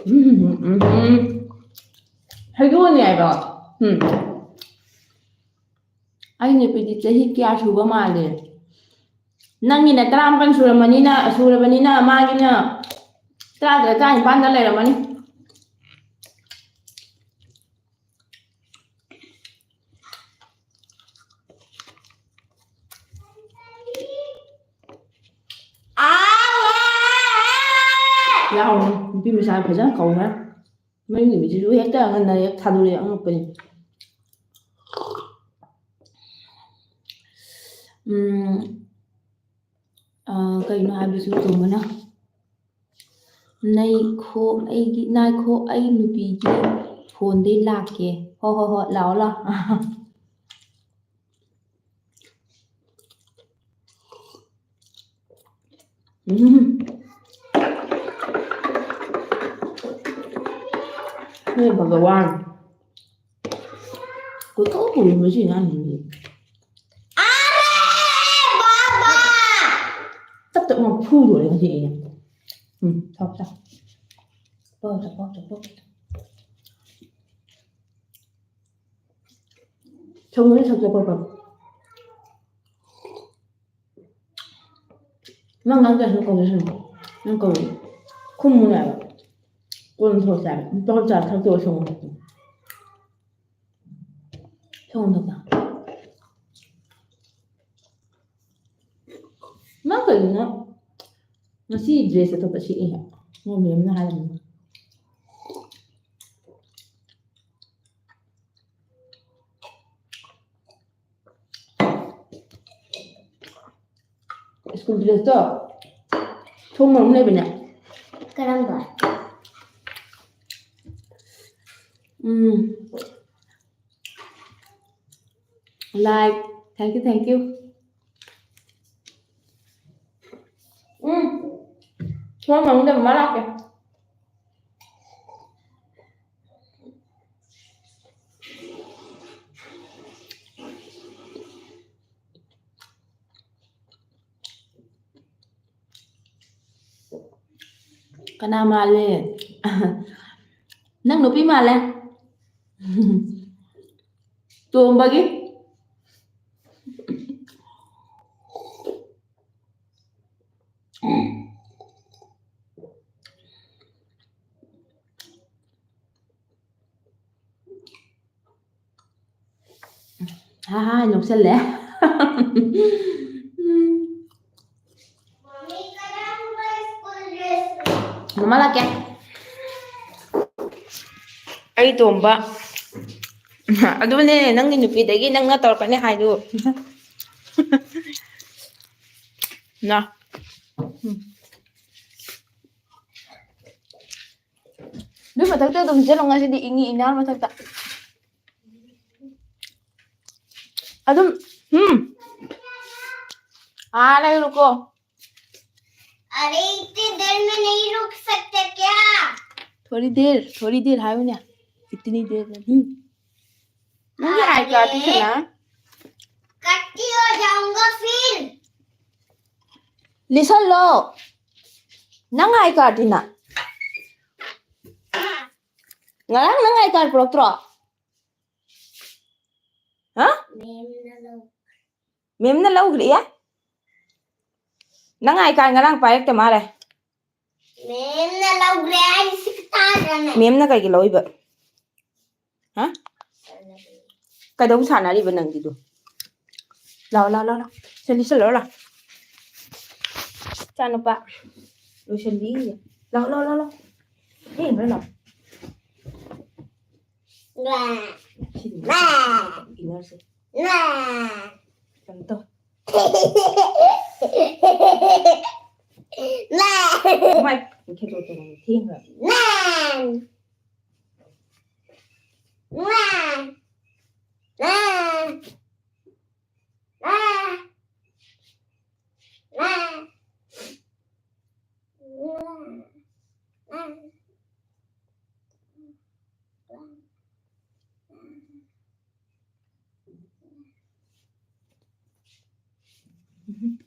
ꯎꯝ, ꯎꯝ, ꯎꯝ꯫ ꯍꯩꯗꯣꯛꯑꯅꯤ ꯍꯥꯏꯕ꯫ ꯎꯝ꯫ ꯑꯩ ꯅꯨꯄꯤꯗꯤ ꯆꯍꯤ ꯀꯌꯥ ꯁꯨꯕ ꯃꯥꯜꯂꯦ? ꯅꯪꯒꯤꯅ ꯇꯔꯥꯃꯥꯄꯟ ꯁꯨꯔꯝꯃꯅꯤꯅ, ꯁꯨꯔꯕꯅꯤꯅ ꯃꯥꯒꯤꯅ ꯇꯔꯥꯇꯔꯦꯠ, ꯇꯔꯥꯅꯤꯄꯥꯟꯗ ꯂꯩꯔꯝꯃꯅꯤ꯫ ꯌꯥꯎꯔꯦ, ꯅꯨꯄꯤ ꯃꯆꯥ ꯐꯖꯅ ꯀꯧꯔꯦ꯫ ꯃꯌꯨꯝꯒꯤ ꯃꯤꯁꯤꯁꯨ ꯍꯦꯛꯇ ꯉꯟꯅ ꯍꯦꯛ ꯊꯥꯗꯣꯔꯛꯑꯦ, ꯑꯉꯛꯄꯅꯤ꯫ ꯎꯝ, ꯑ, ꯀꯩꯅꯣ ꯍꯥꯏꯕꯁꯨ ꯇꯣꯝꯕꯅ, "ꯅꯩꯈꯣ ꯑꯩꯒꯤ, ꯅꯥꯏꯈꯣ ꯑꯩ ꯅꯨꯄꯤꯒꯤ ꯐꯣꯟꯗꯩ ꯂꯥꯛꯀꯦ"꯫ ꯍꯣ, ꯍꯣ, ꯍꯣ, ꯂꯥꯛꯑꯣ, ꯂꯥꯛꯑꯣ꯫ ꯎꯝ꯫ ꯍꯦ ꯚꯒꯋꯥꯟ꯫ ꯀꯣꯏꯀꯧ ꯀꯧꯔꯤꯕꯁꯤ ꯑꯉꯥꯡꯁꯤꯡꯁꯦ꯫ ꯑꯔꯦ ꯕꯥꯕꯥ! ꯇꯞ ꯇꯞꯅ ꯐꯨꯗꯣꯔꯦ ꯉꯁꯤ ꯑꯩꯅ꯫ ꯎꯝ, ꯊꯥꯎ ꯆꯥ꯫ ꯄꯥꯎ ꯆꯥ, ꯄꯥꯎ ꯆꯥ, ꯄꯥꯎ ꯆꯥ꯫ ꯁꯪꯒꯣꯝꯁꯦ ꯊꯛꯀꯦ ꯄ꯭ꯔꯞ ꯄ꯭ꯔꯞ꯫ ꯅꯪ ꯉꯥꯡ ꯀꯩꯁꯨ ꯀꯧꯒꯦ ꯁꯪꯒꯣꯝ꯫ ꯅꯪ ꯀꯧ꯫ ꯈꯨꯝꯃꯨꯅꯦ ꯍꯥꯏꯕ꯫ ꯀꯣꯟꯅ ꯊꯣꯛꯁꯦ ꯍꯥꯏꯕ꯫ ꯄ꯭ꯔꯞ ꯄ꯭ꯔꯞ ꯆꯥ ꯊꯛꯇꯣꯛꯑꯣ ꯁꯪꯒꯣꯝ ꯊꯛꯄ꯫ ꯁꯪꯒꯣꯝ ꯊꯛꯄ꯫ ꯃꯥ ꯀꯩꯒꯤꯅꯣ ꯉꯁꯤ dress ꯑꯇꯣꯞꯄ ꯁꯦꯠꯂꯤꯍꯦ? ꯃꯣꯏ ꯃꯦꯝꯅ ꯍꯥꯏꯔꯝꯃꯤ꯫ ꯗ꯭ꯔꯦꯁꯇꯣ ꯊꯣꯡ ꯃꯔꯣꯝ ꯂꯩꯕꯅꯦ꯫ ꯀꯔꯝꯕ? ꯎꯝ꯫ Like, thank you, thank you. ꯎꯝ꯫ ꯊꯣꯡ ꯃꯅꯨꯡꯗ ꯃꯃꯥ ꯂꯥꯛꯀꯦ꯫ ꯀꯅꯥ ꯃꯥꯜꯂꯦ? ꯅꯪ ꯅꯨꯄꯤ ꯃꯥꯜꯂꯦ꯫ ꯇꯣꯝꯕꯒꯤ꯫ ꯍꯥ ꯍꯥ ꯅꯣꯛꯁꯜꯂꯦ꯫ ꯎꯝ꯫ ꯃꯃꯥ ꯂꯥꯛꯀꯦ꯫ ꯑꯩ ꯇꯣꯝꯕ꯫ ꯑꯗꯨꯅꯦ ꯅꯪꯒꯤ ꯅꯨꯄꯤꯗꯒꯤ ꯅꯪꯅ ꯇꯧꯔꯛꯀꯅꯤ ꯍꯥꯏꯗꯨ꯫ ꯅ꯫ ꯎꯝ꯫ ꯑꯗꯨ ꯃꯊꯛꯇ ꯑꯗꯨꯝ ꯆꯠꯂꯣ, ꯉꯁꯤꯗꯤ ꯏꯪꯉꯤ ꯏꯅꯥꯎ ꯃꯊꯛꯇ꯫ ꯑꯗꯨꯝ, ꯎꯝ꯫ हाँ, नहीं, रुको। अरे, इतनी देर में नहीं रुक सकते क्या? थोड़ी देर, थोड़ी देर, हाय ना। इतनी देर नहीं। मुझे आई कार्ड दिखना। कट्टी हो जाऊंगा फिर। Listen लो। ꯅꯪ आई कार्ड ꯗꯤꯅ? ꯉꯔꯥꯡ ꯅꯪ आई कार्ड ꯄꯨꯔꯛꯇ꯭ꯔꯣ? ꯍꯥ? ꯃꯦꯝꯅ ꯂꯧ- ꯃꯦꯝꯅ ꯂꯧꯈ꯭ꯔꯦ? ꯅꯪ आई कार्ड ꯉꯔꯥꯡ ꯄꯥꯏꯔꯛꯇ ꯃꯥꯜꯂꯦ꯫ ꯃꯦꯝꯅ ꯂꯧꯈ꯭ꯔꯦ ꯍꯥꯏꯁꯤ ꯇꯥꯗ꯭ꯔꯅꯦ? ꯃꯦꯝꯅ ꯀꯩꯒꯤ ꯂꯧꯏꯕ? ꯍꯥ? ꯀꯩꯗꯧ ꯁꯥꯟꯅꯔꯤꯕ ꯅꯪꯒꯤꯗꯣ? ꯂꯥꯎ, ꯂꯥꯎ, ꯂꯥꯎ, ꯂꯥꯎ꯫ ꯁꯦ, ꯂꯤꯠꯁꯜꯂꯣ, ꯂꯥꯎ꯫ ꯏꯆꯥꯅꯨꯄꯥ꯫ ꯂꯣꯏꯁꯟꯕꯤꯔꯤꯌꯦ꯫ ꯂꯥꯎ, ꯂꯥꯎ, ꯂꯥꯎ, ꯂꯥꯎ꯫ ꯌꯦꯡꯕ꯭ꯔꯥ, ꯂꯥꯎ꯫ ꯁꯤꯗꯤ ꯏꯅꯔꯁꯦ꯫ ꯀꯩꯅꯣ ꯇꯧ꯫ ꯃꯥꯏ ꯈꯦꯇꯣ ꯇꯧꯕ ꯊꯦꯡꯈ꯭ꯔꯕ꯫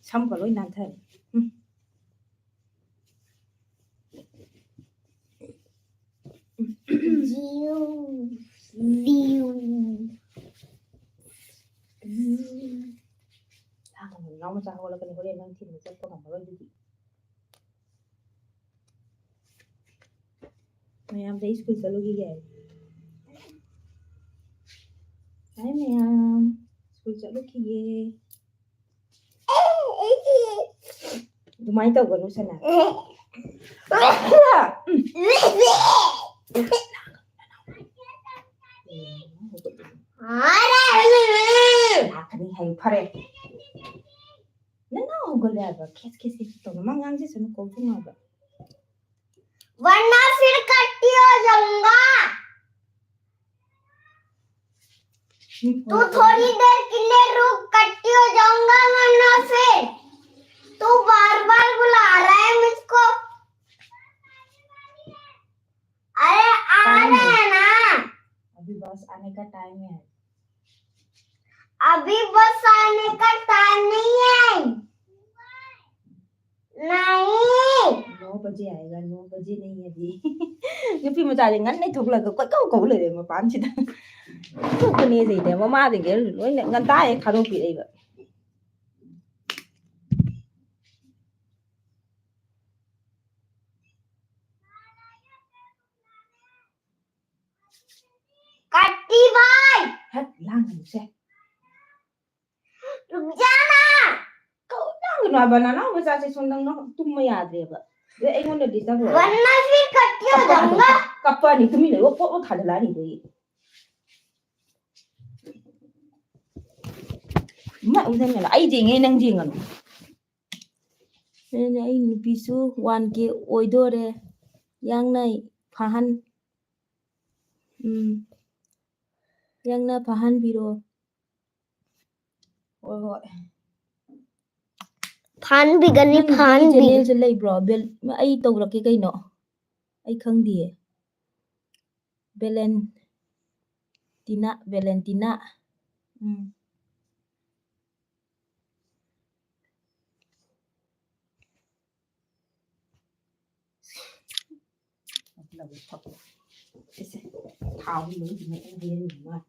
ꯁꯝꯒ ꯂꯣꯏ ꯅꯥꯟꯊꯔꯦ꯫ ꯎꯝ꯫ ꯖꯤꯎ, ꯖꯤꯎ꯫ ꯂꯥꯡꯒꯅꯨ, ꯅꯅꯥꯎ ꯃꯆꯥ ꯍꯧꯒꯠꯂꯛꯀꯅꯤ, ꯍꯣꯔꯦꯟ ꯅꯪ ꯊꯤꯟꯕ ꯆꯠꯄ ꯉꯝꯃꯔꯣꯏ ꯑꯗꯨꯗꯤ꯫ ꯃꯌꯥꯝꯁꯦ ꯑꯩ ꯁ꯭ꯀꯨꯜ ꯆꯠꯂꯨꯈꯤꯒꯦ꯫ ꯍꯥꯏ ꯃꯌꯥꯝ, ꯁ꯭ꯀꯨꯜ ꯆꯠꯂꯨꯈꯤꯒꯦ꯫ ꯑꯗꯨꯃꯥꯏꯅ ꯇꯧꯒꯅꯨ ꯁꯅꯥ꯫ ꯂꯥꯛꯀꯅꯤ ꯍꯥꯏꯌꯨ, ꯐꯔꯦ꯫ ꯅꯪ ꯍꯧꯒꯠꯂꯦ ꯍꯥꯏꯕ, ꯈꯦꯠ ꯈꯦꯠ ꯈꯦꯠ ꯇꯧꯅꯨ꯫ ꯃꯥ ꯉꯥꯡꯖꯁꯅꯨ, ꯀꯧꯊꯣꯛꯅꯕ꯫ वरना फिर कट्टी हो जाऊंगा। तू थोड़ी देर के लिए रुक, कट्टी हो जाऊंगा वरना फिर। तू बार बार बुला रहा है मुझको। अरे आ रहे हैं ना। अभी बस आने का टाइम है। अभी बस आने का टाइम नहीं है। नहीं। नौ बजे आएगा, नौ बजे नहीं है अभी। ꯅꯨꯄꯤ ꯃꯆꯥꯁꯦ ꯉꯟꯅ ꯊꯣꯛꯂꯒ ꯀꯣꯏꯀꯧ ꯀꯧ ꯂꯩꯔꯦ ꯃꯄꯥꯟꯁꯤꯗ꯫ ꯊꯣꯛꯄꯅꯦ ꯁꯤꯅꯦ ꯃꯃꯥꯁꯤꯡꯁꯦ ꯂꯣꯏꯅ ꯉꯟꯇꯥ ꯍꯦꯛ ꯊꯥꯗꯣꯛꯄꯤꯔꯛꯏꯕ꯫ कट्टी भाई। ꯍꯠ, ꯂꯥꯡꯒꯅꯨꯁꯦ꯫ रुक जाना। ꯀꯧ-, ꯂꯥꯡꯒꯅꯨ ꯍꯥꯏꯕ, ꯅꯅꯥꯎ ꯃꯆꯥꯁꯦ ꯁꯣꯝꯗ ꯉꯥꯎ-, ꯇꯨꯝꯕ ꯌꯥꯗ꯭ꯔꯦꯕ꯫ ꯑꯗꯩ ꯑꯩꯉꯣꯟꯗ disturb ꯑꯣꯏꯔꯦ꯫ वरना फिर कट्टी हो जाऊंगा। ꯀꯞꯄꯅꯤ, ꯇꯨꯃꯤꯟ ꯂꯩꯌꯣ, ꯄꯣꯠ ꯂꯣꯏ ꯊꯥꯖꯤꯜꯂꯛꯑꯅꯤ ꯑꯗꯩ꯫ ꯏꯃꯥ, ꯎꯗꯅ ꯑꯩ ꯌꯦꯡꯉꯦ, ꯅꯪ ꯌꯦꯡꯒꯅꯨ꯫ ꯑꯩꯅ, "ꯑꯩ ꯅꯨꯄꯤꯁꯨ ꯋꯥꯟ ꯀꯦ ꯑꯣꯏꯗꯣꯔꯦ, ꯌꯥꯡꯅ ꯐꯥꯍꯟ-, ꯎꯝ, ꯌꯥꯡꯅ ꯐꯥꯍꯟꯕꯤꯔꯣ"꯫ ꯍꯣꯏ, ꯍꯣꯏ꯫ ꯐꯥꯍꯟꯕꯤꯒꯅꯤ, ꯅꯪꯒꯤ ꯐꯥꯍꯟꯕꯤ-꯫ Channelꯁꯦ ꯂꯩꯕ꯭ꯔꯣ? ꯕꯦꯜ-, ꯑꯩ ꯇꯧꯔꯛꯀꯦ ꯀꯩꯅꯣ, ꯑꯩ ꯈꯪꯗꯤꯌꯦ꯫ ꯚꯦꯂꯦꯟꯇꯤꯅꯥ, ꯚꯦꯂꯦꯟꯇꯤꯅꯥ꯫ ꯎꯝ꯫ ꯊꯥꯎ ꯂꯣꯏꯗ꯭ꯔꯤꯉꯩ ꯑꯩꯅ ꯍꯩꯍꯟꯕ ꯃꯥꯜꯂꯦ꯫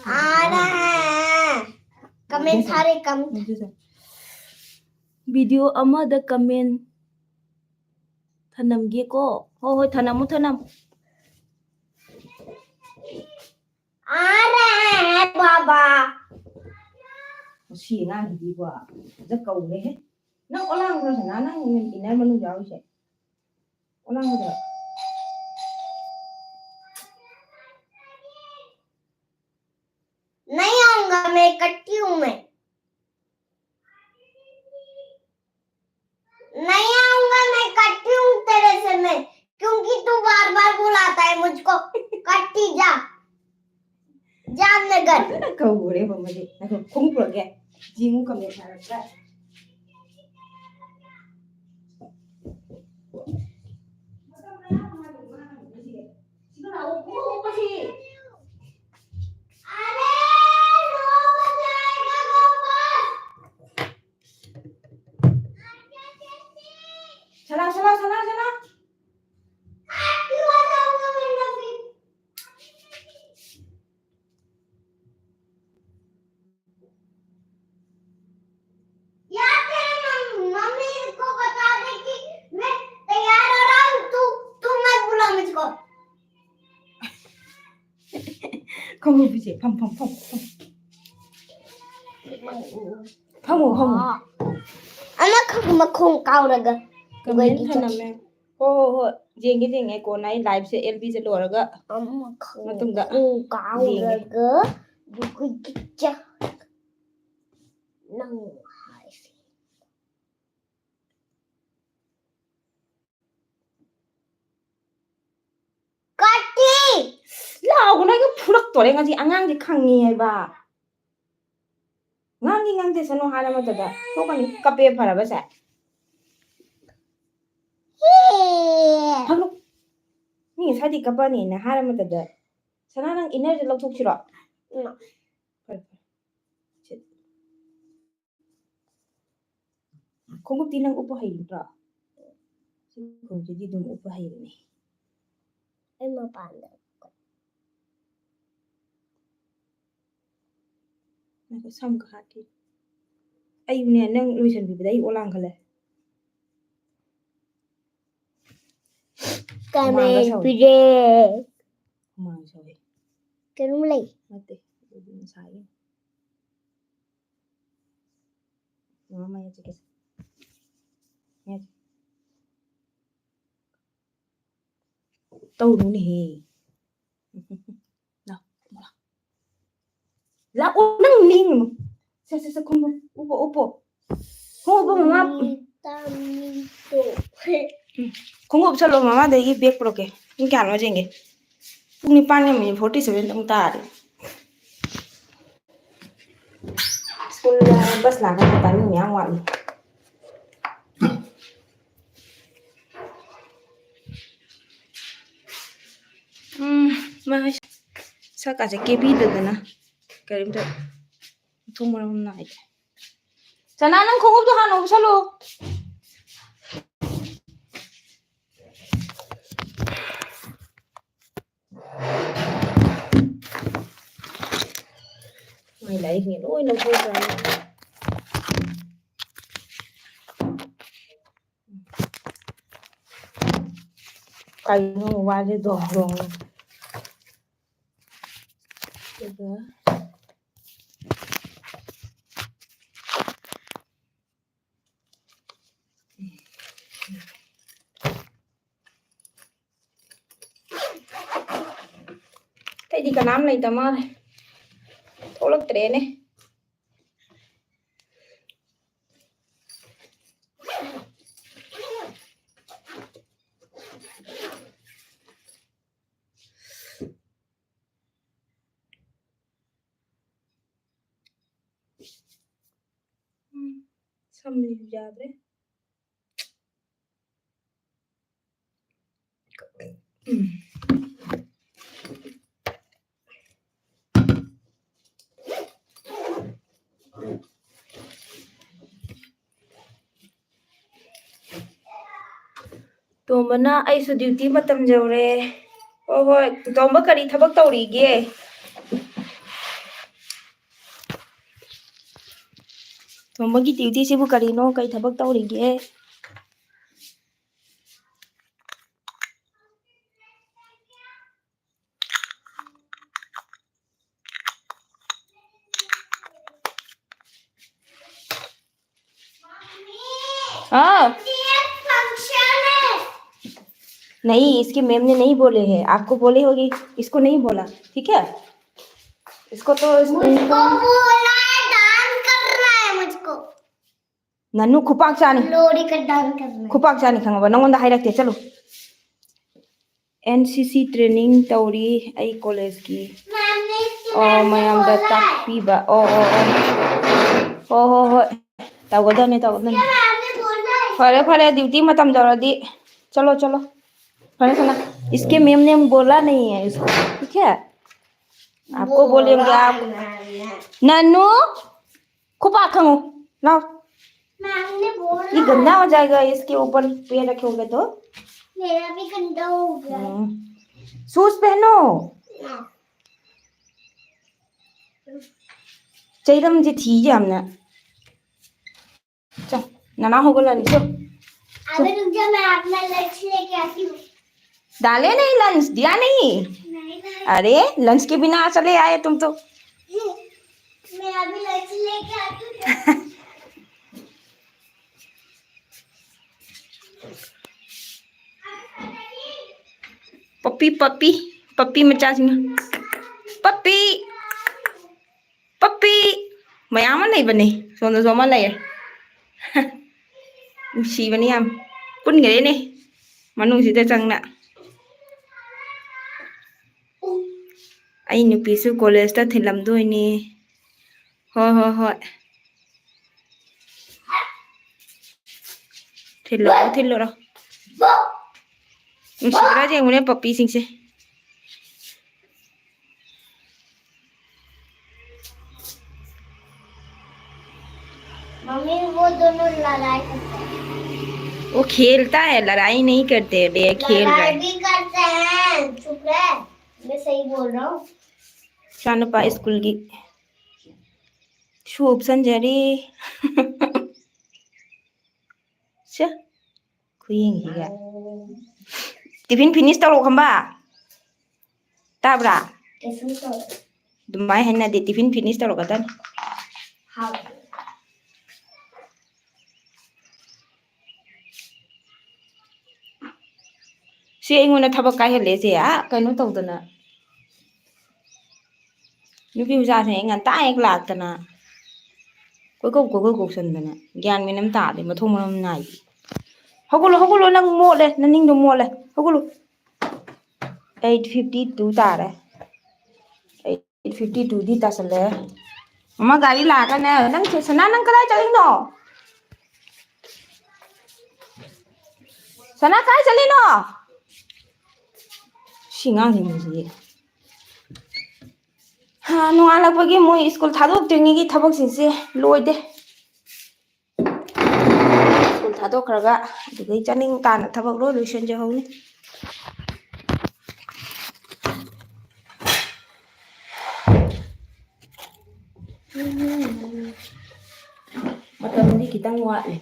आ रहा है। Comment सारे कम। Video ꯑꯃꯗ comment ꯊꯅꯝꯒꯦꯀꯣ꯫ ꯍꯣꯏ, ꯍꯣꯏ, ꯊꯅꯝꯃꯨ, ꯊꯅꯝꯃꯨ꯫ आ रहा है बाबा। ꯃꯁꯤ ꯑꯉꯥꯡꯁꯤꯗꯤꯕꯣ, ꯐꯖ ꯀꯧꯔꯦꯍꯦ꯫ ꯅꯪ ꯑꯣꯂꯥꯡꯕ꯭ꯔꯣ ꯁꯅꯥ? ꯅꯪ inner ꯃꯅꯨꯡ ꯌꯥꯎꯔꯤꯁꯦ? ꯑꯣꯂꯥꯡꯕꯗꯨꯔꯣ? नहीं आऊंगा मैं, कट्टी हूँ मैं। नहीं आऊंगा मैं, कट्टी हूँ तेरे से मैं, क्योंकि तू बार बार बुलाता है मुझको। कट्टी जा, जामनगर। ꯐꯖꯅ ꯀꯧꯔꯦ ꯃꯃꯜꯗꯤ꯫ ꯉꯥꯏꯈꯣ, ꯈꯣꯡꯎꯞ ꯄꯨꯔꯛꯀꯦ꯫ ꯖꯤꯡꯉꯨ ꯀꯃꯦꯟ ꯊꯥꯔꯛꯄ꯭ꯔꯥ? ꯁꯤꯗ ꯂꯥꯛꯑꯣ, ꯈꯣꯡꯎꯞ ꯎꯞꯄꯁꯤ꯫ ꯁꯂꯥ, ꯁꯂꯥ, ꯁꯂꯥ, ꯁꯂꯥ꯫ यार, तेरे मम-, मम्मी को बता दे कि मैं तैयार हो रहा हूँ, तू, तू मत बुला मुझको। ꯈꯣꯡꯎꯞ ꯄꯤꯁꯦ, ꯐꯝ, ꯐꯝ, ꯐꯝ, ꯐꯝ꯫ ꯐꯝꯃꯣ, ꯐꯝꯃꯣ꯫ ꯑꯃꯈꯛ ꯃꯈꯣꯡ ꯀꯥꯎꯔꯒ ꯀꯃꯦꯟ ꯒꯨꯒꯜꯒꯤ ꯊꯅꯝꯃꯦ꯫ ꯍꯣꯏ, ꯍꯣꯏ, ꯍꯣꯏ꯫ ꯌꯦꯡꯒꯦ, ꯌꯦꯡꯒꯦ꯫ ꯀꯣꯟꯅ ꯑꯩ ꯂꯥꯏꯚꯁꯦ ꯑꯦꯜ ꯕꯤꯁꯦ ꯂꯣꯏꯔꯒ ꯑꯃꯈꯛ ꯃꯇꯨꯡꯗ ꯃꯈꯣꯡ ꯀꯥꯎꯔꯒ ꯒꯨꯒꯜꯒꯤ ꯆꯥꯛ ꯅꯪ ꯍꯥꯏꯁꯦ꯫ ꯀꯥꯇꯤ! ꯂꯥꯎꯒꯅꯣ, ꯑꯩꯒ ꯐꯨꯔꯛꯇꯣꯔꯦ ꯉꯁꯤ꯫ ꯑꯉꯥꯡꯁꯦ ꯈꯪꯉꯤ ꯍꯥꯏꯕ꯫ ꯉꯥꯡꯗꯤ ꯉꯥꯡꯗꯦ, ꯁꯅꯨ ꯍꯥꯏꯔ ꯃꯇꯝꯗ ꯊꯣꯛꯀꯅꯤ꯫ ꯀꯞꯄꯦ ꯐꯔꯕꯁꯦ꯫ ꯐꯝꯃꯨ꯫ ꯃꯤ ꯉꯁꯥꯏꯗꯤ ꯀꯞꯄꯅꯤꯅ ꯍꯥꯏꯔ ꯃꯇꯝꯗ, ꯁꯅꯥ, ꯅꯪ ꯏꯟꯅꯔꯁꯦ ꯂꯧꯊꯣꯛꯁꯤꯔꯣ? ꯎꯝ꯫ ꯐꯔꯦ, ꯐꯔꯦ꯫ ꯁꯦ꯫ ꯈꯣꯡꯎꯞꯇꯤ ꯅꯪ ꯎꯞꯄ ꯍꯩꯒꯗ꯭ꯔꯣ? ꯁꯤ ꯈꯣꯡꯎꯞꯁꯤꯗꯤ ꯑꯗꯨꯝ ꯎꯞꯄ ꯍꯩꯕꯅꯦ꯫ ꯑꯩ ꯃꯄꯥꯟꯗ ꯉꯥꯏꯈꯣ, ꯁꯝꯒ ꯍꯥꯠꯈꯤ꯫ ꯑꯩꯅꯦ, ꯅꯪ ꯂꯣꯏꯁꯟꯕꯤꯕꯗ ꯑꯩ ꯑꯣꯂꯥꯡꯈꯠꯂꯦ꯫ ꯀꯃꯦꯟ ꯁꯧꯏ꯫ ꯄꯤꯔꯦ꯫ ꯍꯨꯃꯥꯡ ꯁꯧꯏ꯫ ꯀꯩꯅꯣꯝ ꯂꯩ꯫ ꯅꯠꯇꯦ, ꯑꯗꯨꯗꯤ ꯉꯁꯥꯏꯒꯤ꯫ ꯃꯃꯥ ꯃꯌꯥ ꯆꯠꯀꯦꯁꯦ꯫ ꯃꯌꯥ ꯆꯠ-, ꯇꯧꯅꯨꯅꯦꯍꯦ꯫ ꯂꯥꯛꯑꯣ, ꯂꯥꯛꯑꯣ꯫ ꯂꯥꯛꯑꯣ, ꯅꯪ ꯂꯦꯡꯒꯅꯨ꯫ ꯁꯦ, ꯁꯦ, ꯁꯦ, ꯈꯣꯡꯎꯞ ꯎꯞꯄꯣ, ꯎꯞꯄꯣ꯫ ꯈꯣꯡꯎꯞ ꯎꯞꯄꯣ, ꯃꯃꯥ꯫ ꯇꯥꯃꯤꯗꯣ꯫ ꯈꯣꯡꯎꯞ ꯆꯠꯂꯣ, ꯃꯃꯥꯗꯒꯤ ꯕꯦꯒ ꯄꯨꯔꯛꯀꯦ꯫ ꯄꯨꯡ ꯀꯌꯥꯅꯣ ꯌꯦꯡꯒꯦ꯫ ꯄꯨꯡ ꯅꯤꯄꯥꯟꯒ ꯃꯤꯅꯤꯠ ꯐꯣꯔꯇꯤ ꯁꯚꯦꯟ ꯑꯃꯨꯛ ꯇꯥꯔꯦ꯫ ꯁ꯭ꯀꯨꯜ ꯕꯁ ꯂꯥꯛꯀꯗꯕ ꯇꯥꯏꯃꯤꯡ ꯃꯌꯥꯝ ꯋꯥꯠꯂꯤ꯫ ꯎꯝ, ꯃꯥ ꯁꯛꯀꯥꯁꯦ ꯀꯦꯕꯤꯗꯗꯅ ꯀꯔꯤꯝꯇ ꯃꯊꯣꯡ ꯃꯔꯝ ꯅꯥꯏꯗꯦ꯫ ꯁꯅꯥ, ꯅꯪ ꯈꯣꯡꯎꯞꯇꯣ ꯍꯥꯟꯅ ꯎꯞꯁꯜꯂꯨ꯫ ꯃꯥꯏ ꯂꯥꯏꯔꯤꯛꯁꯤꯡ ꯂꯣꯏ ꯂꯧꯊꯣꯛꯈ꯭ꯔꯅꯤ꯫ ꯀꯩꯅꯣ ꯋꯥꯁꯦ ꯗꯣꯡ ꯗꯣꯡ꯫ ꯑꯗꯨꯒ ꯀꯅꯥꯝ ꯂꯩꯇ ꯃꯥꯜꯂꯦ꯫ ꯊꯣꯛꯂꯛꯇ꯭ꯔꯦꯅꯦ꯫ ꯎꯝ, ꯁꯝꯁꯤꯁꯨ ꯌꯥꯗ꯭ꯔꯦ꯫ ꯎꯝ꯫ ꯇꯣꯝꯕꯅ, "ꯑꯩꯁꯨ duty ꯃꯇꯝ ꯌꯧꯔꯦ"꯫ ꯍꯣꯏ, ꯍꯣꯏ꯫ ꯇꯣꯝꯕ ꯀꯔꯤ ꯊꯕꯛ ꯇꯧꯔꯤꯒꯦ? ꯇꯣꯝꯕꯒꯤ duty ꯁꯤꯕꯨ ꯀꯔꯤꯅꯣ? ꯀꯔꯤ ꯊꯕꯛ ꯇꯧꯔꯤꯒꯦ? हाँ। नहीं, इसकी मैम ने नहीं बोले हैं, आपको बोले होगी, इसको नहीं बोला, ठीक है? इसको तो मुझको बोला है, डांस कर रहा है मुझको। ꯅꯅꯨ ꯈꯨꯄꯥꯛ ꯆꯥꯅꯤ꯫ ꯂꯣꯔꯤ ꯀꯗꯥꯡ ꯀꯗꯥꯡ꯫ ꯈꯨꯄꯥꯛ ꯆꯥꯅꯤ ꯈꯪꯉꯕ? ꯅꯪꯉꯣꯟꯗ ꯍꯥꯏꯔꯛꯇꯦ꯫ ꯆꯠꯂꯨ꯫ ꯑꯦꯟ ꯁꯤ ꯁꯤ training ꯇꯧꯔꯤ ꯑꯩ college ꯀꯤ꯫ ꯃꯦꯝꯅꯦ ꯁꯤ ꯑꯣ, ꯃꯦꯝꯅꯦ ꯃꯌꯥꯝꯗ ꯕꯣꯜ ꯂꯥꯏ꯫ ꯇꯥꯛꯄꯤꯕ꯫ ꯑꯣ, ꯑꯣ, ꯑꯣ꯫ ꯍꯣ, ꯍꯣ, ꯍꯣꯏ꯫ ꯇꯧꯒꯗꯕꯅꯤ, ꯇꯧꯒꯗꯕꯅꯤ꯫ ꯁꯤ ꯃꯦꯝꯅꯦ ꯕꯣꯜ ꯂꯥꯏ꯫ ꯐꯔꯦ, ꯐꯔꯦ, duty ꯃꯇꯝ ꯌꯧꯔꯗꯤ꯫ ꯆꯠꯂꯣ, ꯆꯠꯂꯣ꯫ ꯐꯔꯦ, ꯐꯔꯦ꯫ इसके मैम ने बोला नहीं है इसको, ठीक है? आपको बोलेंगे आप। ꯅꯅꯨ, ꯈꯨꯄꯥꯛ ꯈꯪꯉꯨ꯫ ꯂꯥꯎ꯫ मैम ने बोला। ये गंदा हो जाएगा, इसके ऊपर पैर रखे होंगे तो। मेरा भी गंदा हो गया। हम्म। Shoes पहनो। हाँ। ꯆꯩꯔꯝꯁꯦ ꯊꯤ ꯌꯥꯝꯅ꯫ चल, नना होगा lunch। अभी रुक जा, मैं अपना lunch लेके आती हूँ। डाले नहीं lunch, दिया नहीं? नहीं, नहीं। अरे, lunch के बिना चले आए तुम तो। मैं अभी lunch लेके आती हूँ। पप्पी, पप्पी, पप्पी मचा सी। ꯃꯌꯥꯝ ꯑꯃ ꯂꯩꯕꯅꯦ, ꯁꯣꯝꯗꯁꯨ ꯑꯃ ꯂꯩꯔꯦ꯫ ꯅꯨꯡꯁꯤꯕꯅꯤ ꯌꯥꯝ꯫ ꯄꯨꯟꯈ꯭ꯔꯦꯅꯦ ꯃꯅꯨꯡꯁꯤꯗ ꯆꯪꯅ꯫ ꯑꯩ ꯅꯨꯄꯤꯁꯨ ꯀꯣꯂꯦꯖꯇ ꯊꯤꯜꯂꯝꯗꯣꯏꯅꯦ꯫ ꯍꯣꯏ, ꯍꯣꯏ, ꯍꯣꯏ꯫ ꯊꯤꯜꯂꯨꯔꯣ, ꯊꯤꯜꯂꯨꯔꯣ꯫ ꯅꯨꯡꯁꯤꯗ꯭ꯔꯥ ꯌꯦꯡꯉꯨꯅꯦ ꯄꯞꯄꯤꯁꯤꯡꯁꯦ꯫ मम्मी, वो दोनों लड़ाई करते हैं। वो खेलता है, लड़ाई नहीं करते, ये खेल रहा है। लड़ाई भी करते हैं, चुप रहे। मैं सही बोल रहा हूँ। ꯏꯆꯥꯅꯨꯄꯥ ꯁ꯭ꯀꯨꯜꯒꯤ ꯁꯨ ꯎꯞꯁꯟꯖꯔꯤ꯫ ꯁꯦ, ꯈꯨꯌꯦꯡꯁꯤꯒ꯫ ꯇꯤꯐꯤꯟ ꯐꯤꯅꯤꯁ ꯇꯧꯔꯣ ꯈꯝꯕ꯫ ꯇꯥꯕ꯭ꯔꯥ? ꯇꯤꯐꯤꯟ ꯇꯧꯔꯣ꯫ ꯑꯗꯨꯃꯥꯏꯅ ꯍꯥꯏꯅꯗꯦ, ꯇꯤꯐꯤꯟ ꯐꯤꯅꯤꯁ ꯇꯧꯔꯛꯀꯗꯕꯅꯤ꯫ ꯍꯥꯎ꯫ ꯁꯤ ꯑꯩꯉꯣꯟꯗ ꯊꯕꯛ ꯀꯥꯏꯍꯜꯂꯦ ꯁꯦ, ꯑꯥ, ꯀꯩꯅꯣ ꯇꯧꯗꯅ꯫ ꯅꯨꯄꯤ ꯃꯆꯥꯁꯤꯡ ꯉꯟꯇꯥ ꯍꯦꯛ ꯂꯥꯛꯇꯅ ꯀꯣꯏꯀꯧ ꯀꯣꯏꯀꯧ ꯀꯧꯁꯟꯗꯅ ꯒ꯭ꯌꯥꯟ ꯃꯦꯟ ꯑꯃ ꯇꯥꯗꯦ, ꯃꯊꯣꯡ ꯃꯔꯝ ꯅꯥꯏꯗꯦ꯫ ꯍꯧꯒꯠꯂꯣ, ꯍꯧꯒꯠꯂꯣ, ꯅꯪ ꯃꯣꯠꯂꯦ, ꯅꯅꯤꯡꯗꯣ ꯃꯣꯠꯂꯦ, ꯍꯧꯒꯠꯂꯣ꯫ ꯑꯩꯠ ꯐꯤꯐꯇꯤ ꯇꯨ ꯇꯥꯔꯦ꯫ ꯑꯩꯠ ꯐꯤꯐꯇꯤ ꯇꯨꯗꯤ ꯇꯥꯁꯜꯂꯦ꯫ ꯃꯃꯥ ꯒꯥꯔꯤ ꯂꯥꯛꯑꯒꯅꯦ, ꯅꯪ ꯁꯦ-, ꯁꯅꯥ, ꯅꯪ ꯀꯗꯥꯏ ꯆꯠꯂꯤꯅꯣ? ꯁꯅꯥ, ꯀꯥꯏ ꯆꯠꯂꯤꯅꯣ? ꯁꯤ ꯑꯉꯥꯡꯁꯤꯡꯁꯤꯗꯤ꯫ ꯍꯥ, ꯅꯣꯡꯉꯥꯜꯂꯛꯄꯒꯤ ꯃꯣꯏ ꯁ꯭ꯀꯨꯜ ꯊꯥꯗꯣꯛꯇ꯭ꯔꯤꯉꯩꯒꯤ ꯊꯕꯛꯁꯤꯡꯁꯦ ꯂꯣꯏꯗꯦ꯫ ꯁ꯭ꯀꯨꯜ ꯊꯥꯗꯣꯛꯈ꯭ꯔꯒ ꯑꯗꯨꯗꯩ ꯆꯥꯅꯤꯡ ꯇꯥꯅ ꯊꯕꯛ ꯂꯣꯏ ꯂꯣꯏꯁꯤꯟꯖꯍꯧꯅꯤ꯫ ꯃꯇꯝꯗꯤ ꯈꯤꯇꯪ ꯋꯥꯠꯂꯤ꯫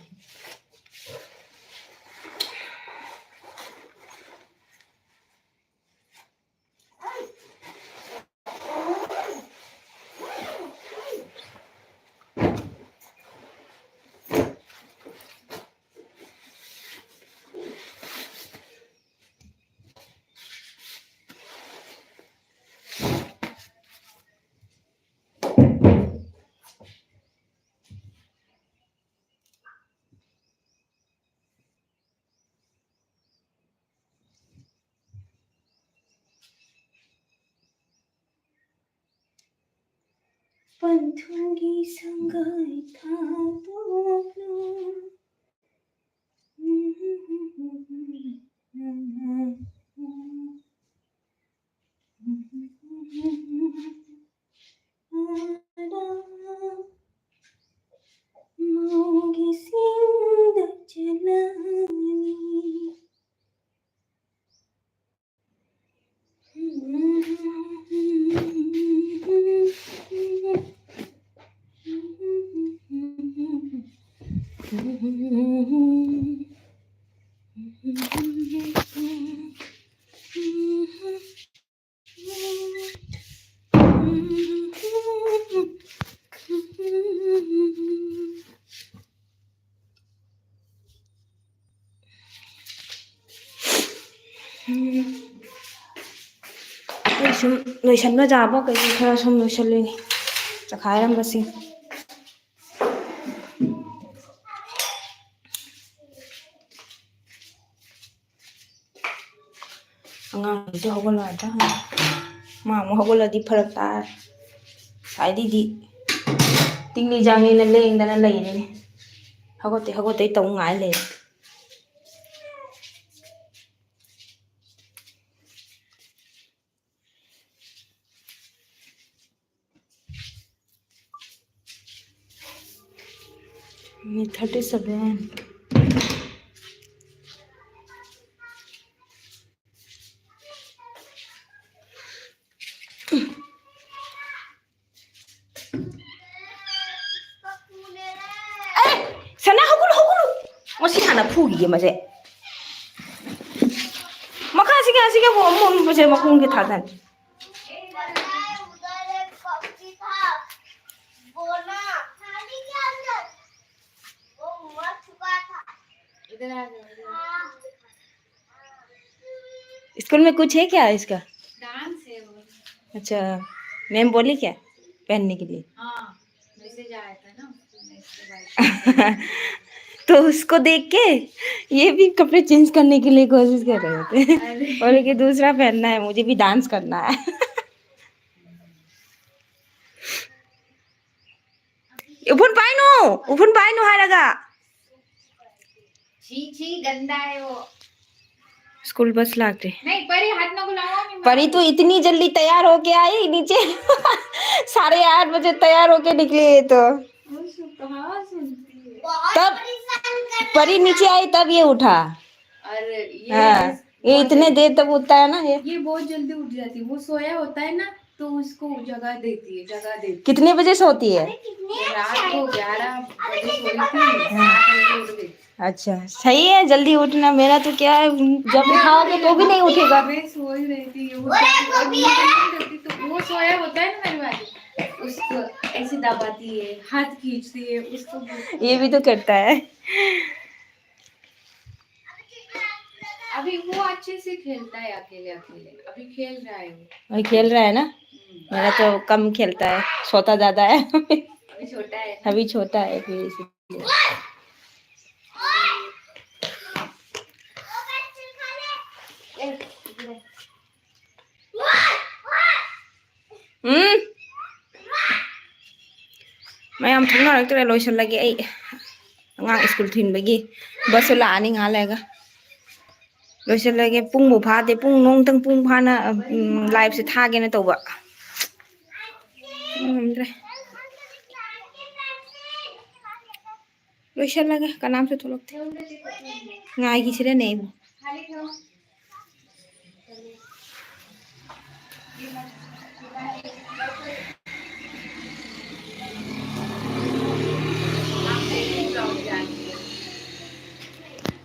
ꯄꯟꯊꯨꯡꯒꯤ ꯁꯪꯒꯥꯏ ꯊꯥꯗꯣꯛꯂꯨ꯫ ꯃꯥꯒꯤ ꯁꯤꯡꯗ ꯆꯦꯜꯂꯅꯤ꯫ ꯑꯩ ꯁꯨꯝ ꯂꯣꯏꯁꯟꯕ ꯌꯥꯕ ꯀꯩꯀꯩ ꯈꯔ ꯁꯨꯝ ꯂꯣꯏꯁꯜꯂꯤꯅꯤ, ꯆꯈꯥꯏꯔꯝꯕꯁꯤꯡ꯫ ꯑꯉꯥꯡꯁꯨ ꯍꯧꯒꯠꯂꯛꯑꯗ꯭ꯔꯥ ꯈꯪꯗꯦ꯫ ꯃꯥ ꯑꯃꯨꯛ ꯍꯧꯒꯠꯂꯗꯤ ꯐꯔꯛ ꯇꯥꯔꯦ꯫ ꯉꯁꯥꯏꯗꯩꯗꯤ ꯇꯤꯡꯂꯤ ꯖꯥꯡꯂꯤꯅ ꯂꯦꯡꯗꯅ ꯂꯩꯔꯦꯅꯦ꯫ ꯍꯧꯒꯠꯇꯦ, ꯍꯧꯒꯠꯇꯦ ꯇꯧ ꯉꯥꯏ ꯂꯩꯔꯦ꯫ Minute thirty seven. ꯑꯦ, ꯁꯅꯥ, ꯍꯧꯒꯠꯂꯨ, ꯍꯧꯒꯠꯂꯨ꯫ ꯃꯁꯤ ꯍꯥꯟꯅ ꯐꯨꯈꯤꯒꯦ ꯃꯁꯦ꯫ ꯃꯈꯥꯁꯤꯒ ꯑꯁꯤꯒ ꯑꯃꯨꯛ ꯑꯃꯨꯛ ꯑꯃꯨꯛ ꯃꯁꯦ ꯃꯈꯣꯡꯁꯦ ꯊꯥꯗꯟ꯫ इधर आ जाओ, इधर आ जाओ। स्कूल में कुछ है क्या इसका? डांस है वो। अच्छा, मैम बोली क्या पहनने के लिए? हाँ, मैसेज आया था ना, उसको मैं इसको बाय तो उसको देख के ये भी कपड़े चेंज करने के लिए कोशिश कर रहे थे। अरे। बोले कि दूसरा पहनना है, मुझे भी डांस करना है। ꯎꯐꯨꯟ ꯄꯥꯏꯅꯨ, ꯎꯐꯨꯟ ꯄꯥꯏꯅꯨ ꯍꯥꯏꯔꯒ꯫ छी छी, गंदा है वो। स्कूल बस ꯂꯥꯛꯇ꯭ꯔꯤ꯫ नहीं, परी, हाथ नको लाओ। परी तो इतनी जल्दी तैयार होके आई नीचे। साढ़े आठ बजे तैयार होके निकली ये तो। वो सु-, कहाँ सुनती है? तब परी नीचे आई, तब ये उठा। और ये हाँ, ये इतने देर तक उठता है ना ये। ये बहुत जल्दी उठ जाती है। वो सोया होता है ना, तो उसको जगा देती है, जगा देती है। कितने बजे सोती है? रात को ग्यारह बजे सोई थी, सात बजे उठ गई। अच्छा, सही है, जल्दी उठना। मेरा तो क्या है, जब उठाओगे तो भी नहीं उठेगा। मैं सो ही रही थी, ये उठ जाती है। और मैं नहीं करती, तो वो सोया होता है ना मेरे वाले, उसको ऐसे दबाती है, हाथ खींचती है, उसको ये भी तो करता है। अभी वो अच्छे से खेलता है अकेले अकेले, अभी खेल रहा है वो। अभी खेल रहा है ना? हम्म। मेरा तो कम खेलता है, सोता ज्यादा है। अभी छोटा है। अभी छोटा है, फिर इसलिए। ꯎꯝ, ꯃꯌꯥꯝ ꯊꯣꯛꯅꯔꯛꯇ꯭ꯔꯦ, ꯂꯣꯏꯁꯤꯜꯂꯒꯦ ꯑꯩ꯫ ꯑꯉꯥꯡ ꯁ꯭ꯀꯨꯜ ꯊꯤꯟꯕꯒꯤ ꯕꯁꯁꯨ ꯂꯥꯛꯑꯅꯤ ꯉꯥꯏꯍꯥꯛ ꯂꯩꯔꯒ꯫ ꯂꯣꯏꯁꯤꯜꯂꯒꯦ꯫ ꯄꯨꯡꯕꯨ ꯐꯥꯗꯦ꯫ ꯄꯨꯡ ꯅꯣꯡꯇꯪ ꯄꯨꯡ ꯐꯥꯅ, ꯎꯝ, ꯂꯥꯏꯞꯁꯦ ꯊꯥꯒꯦꯅ ꯇꯧꯕ꯫ ꯉꯝꯗ꯭ꯔꯦ꯫ ꯂꯣꯏꯁꯤꯜꯂꯒꯦ꯫ ꯀꯅꯥꯝꯁꯨ ꯊꯣꯛꯂꯛꯇꯦ꯫ ꯉꯥꯏꯈꯤꯁꯤꯔꯅꯦ ꯑꯩꯕꯨ꯫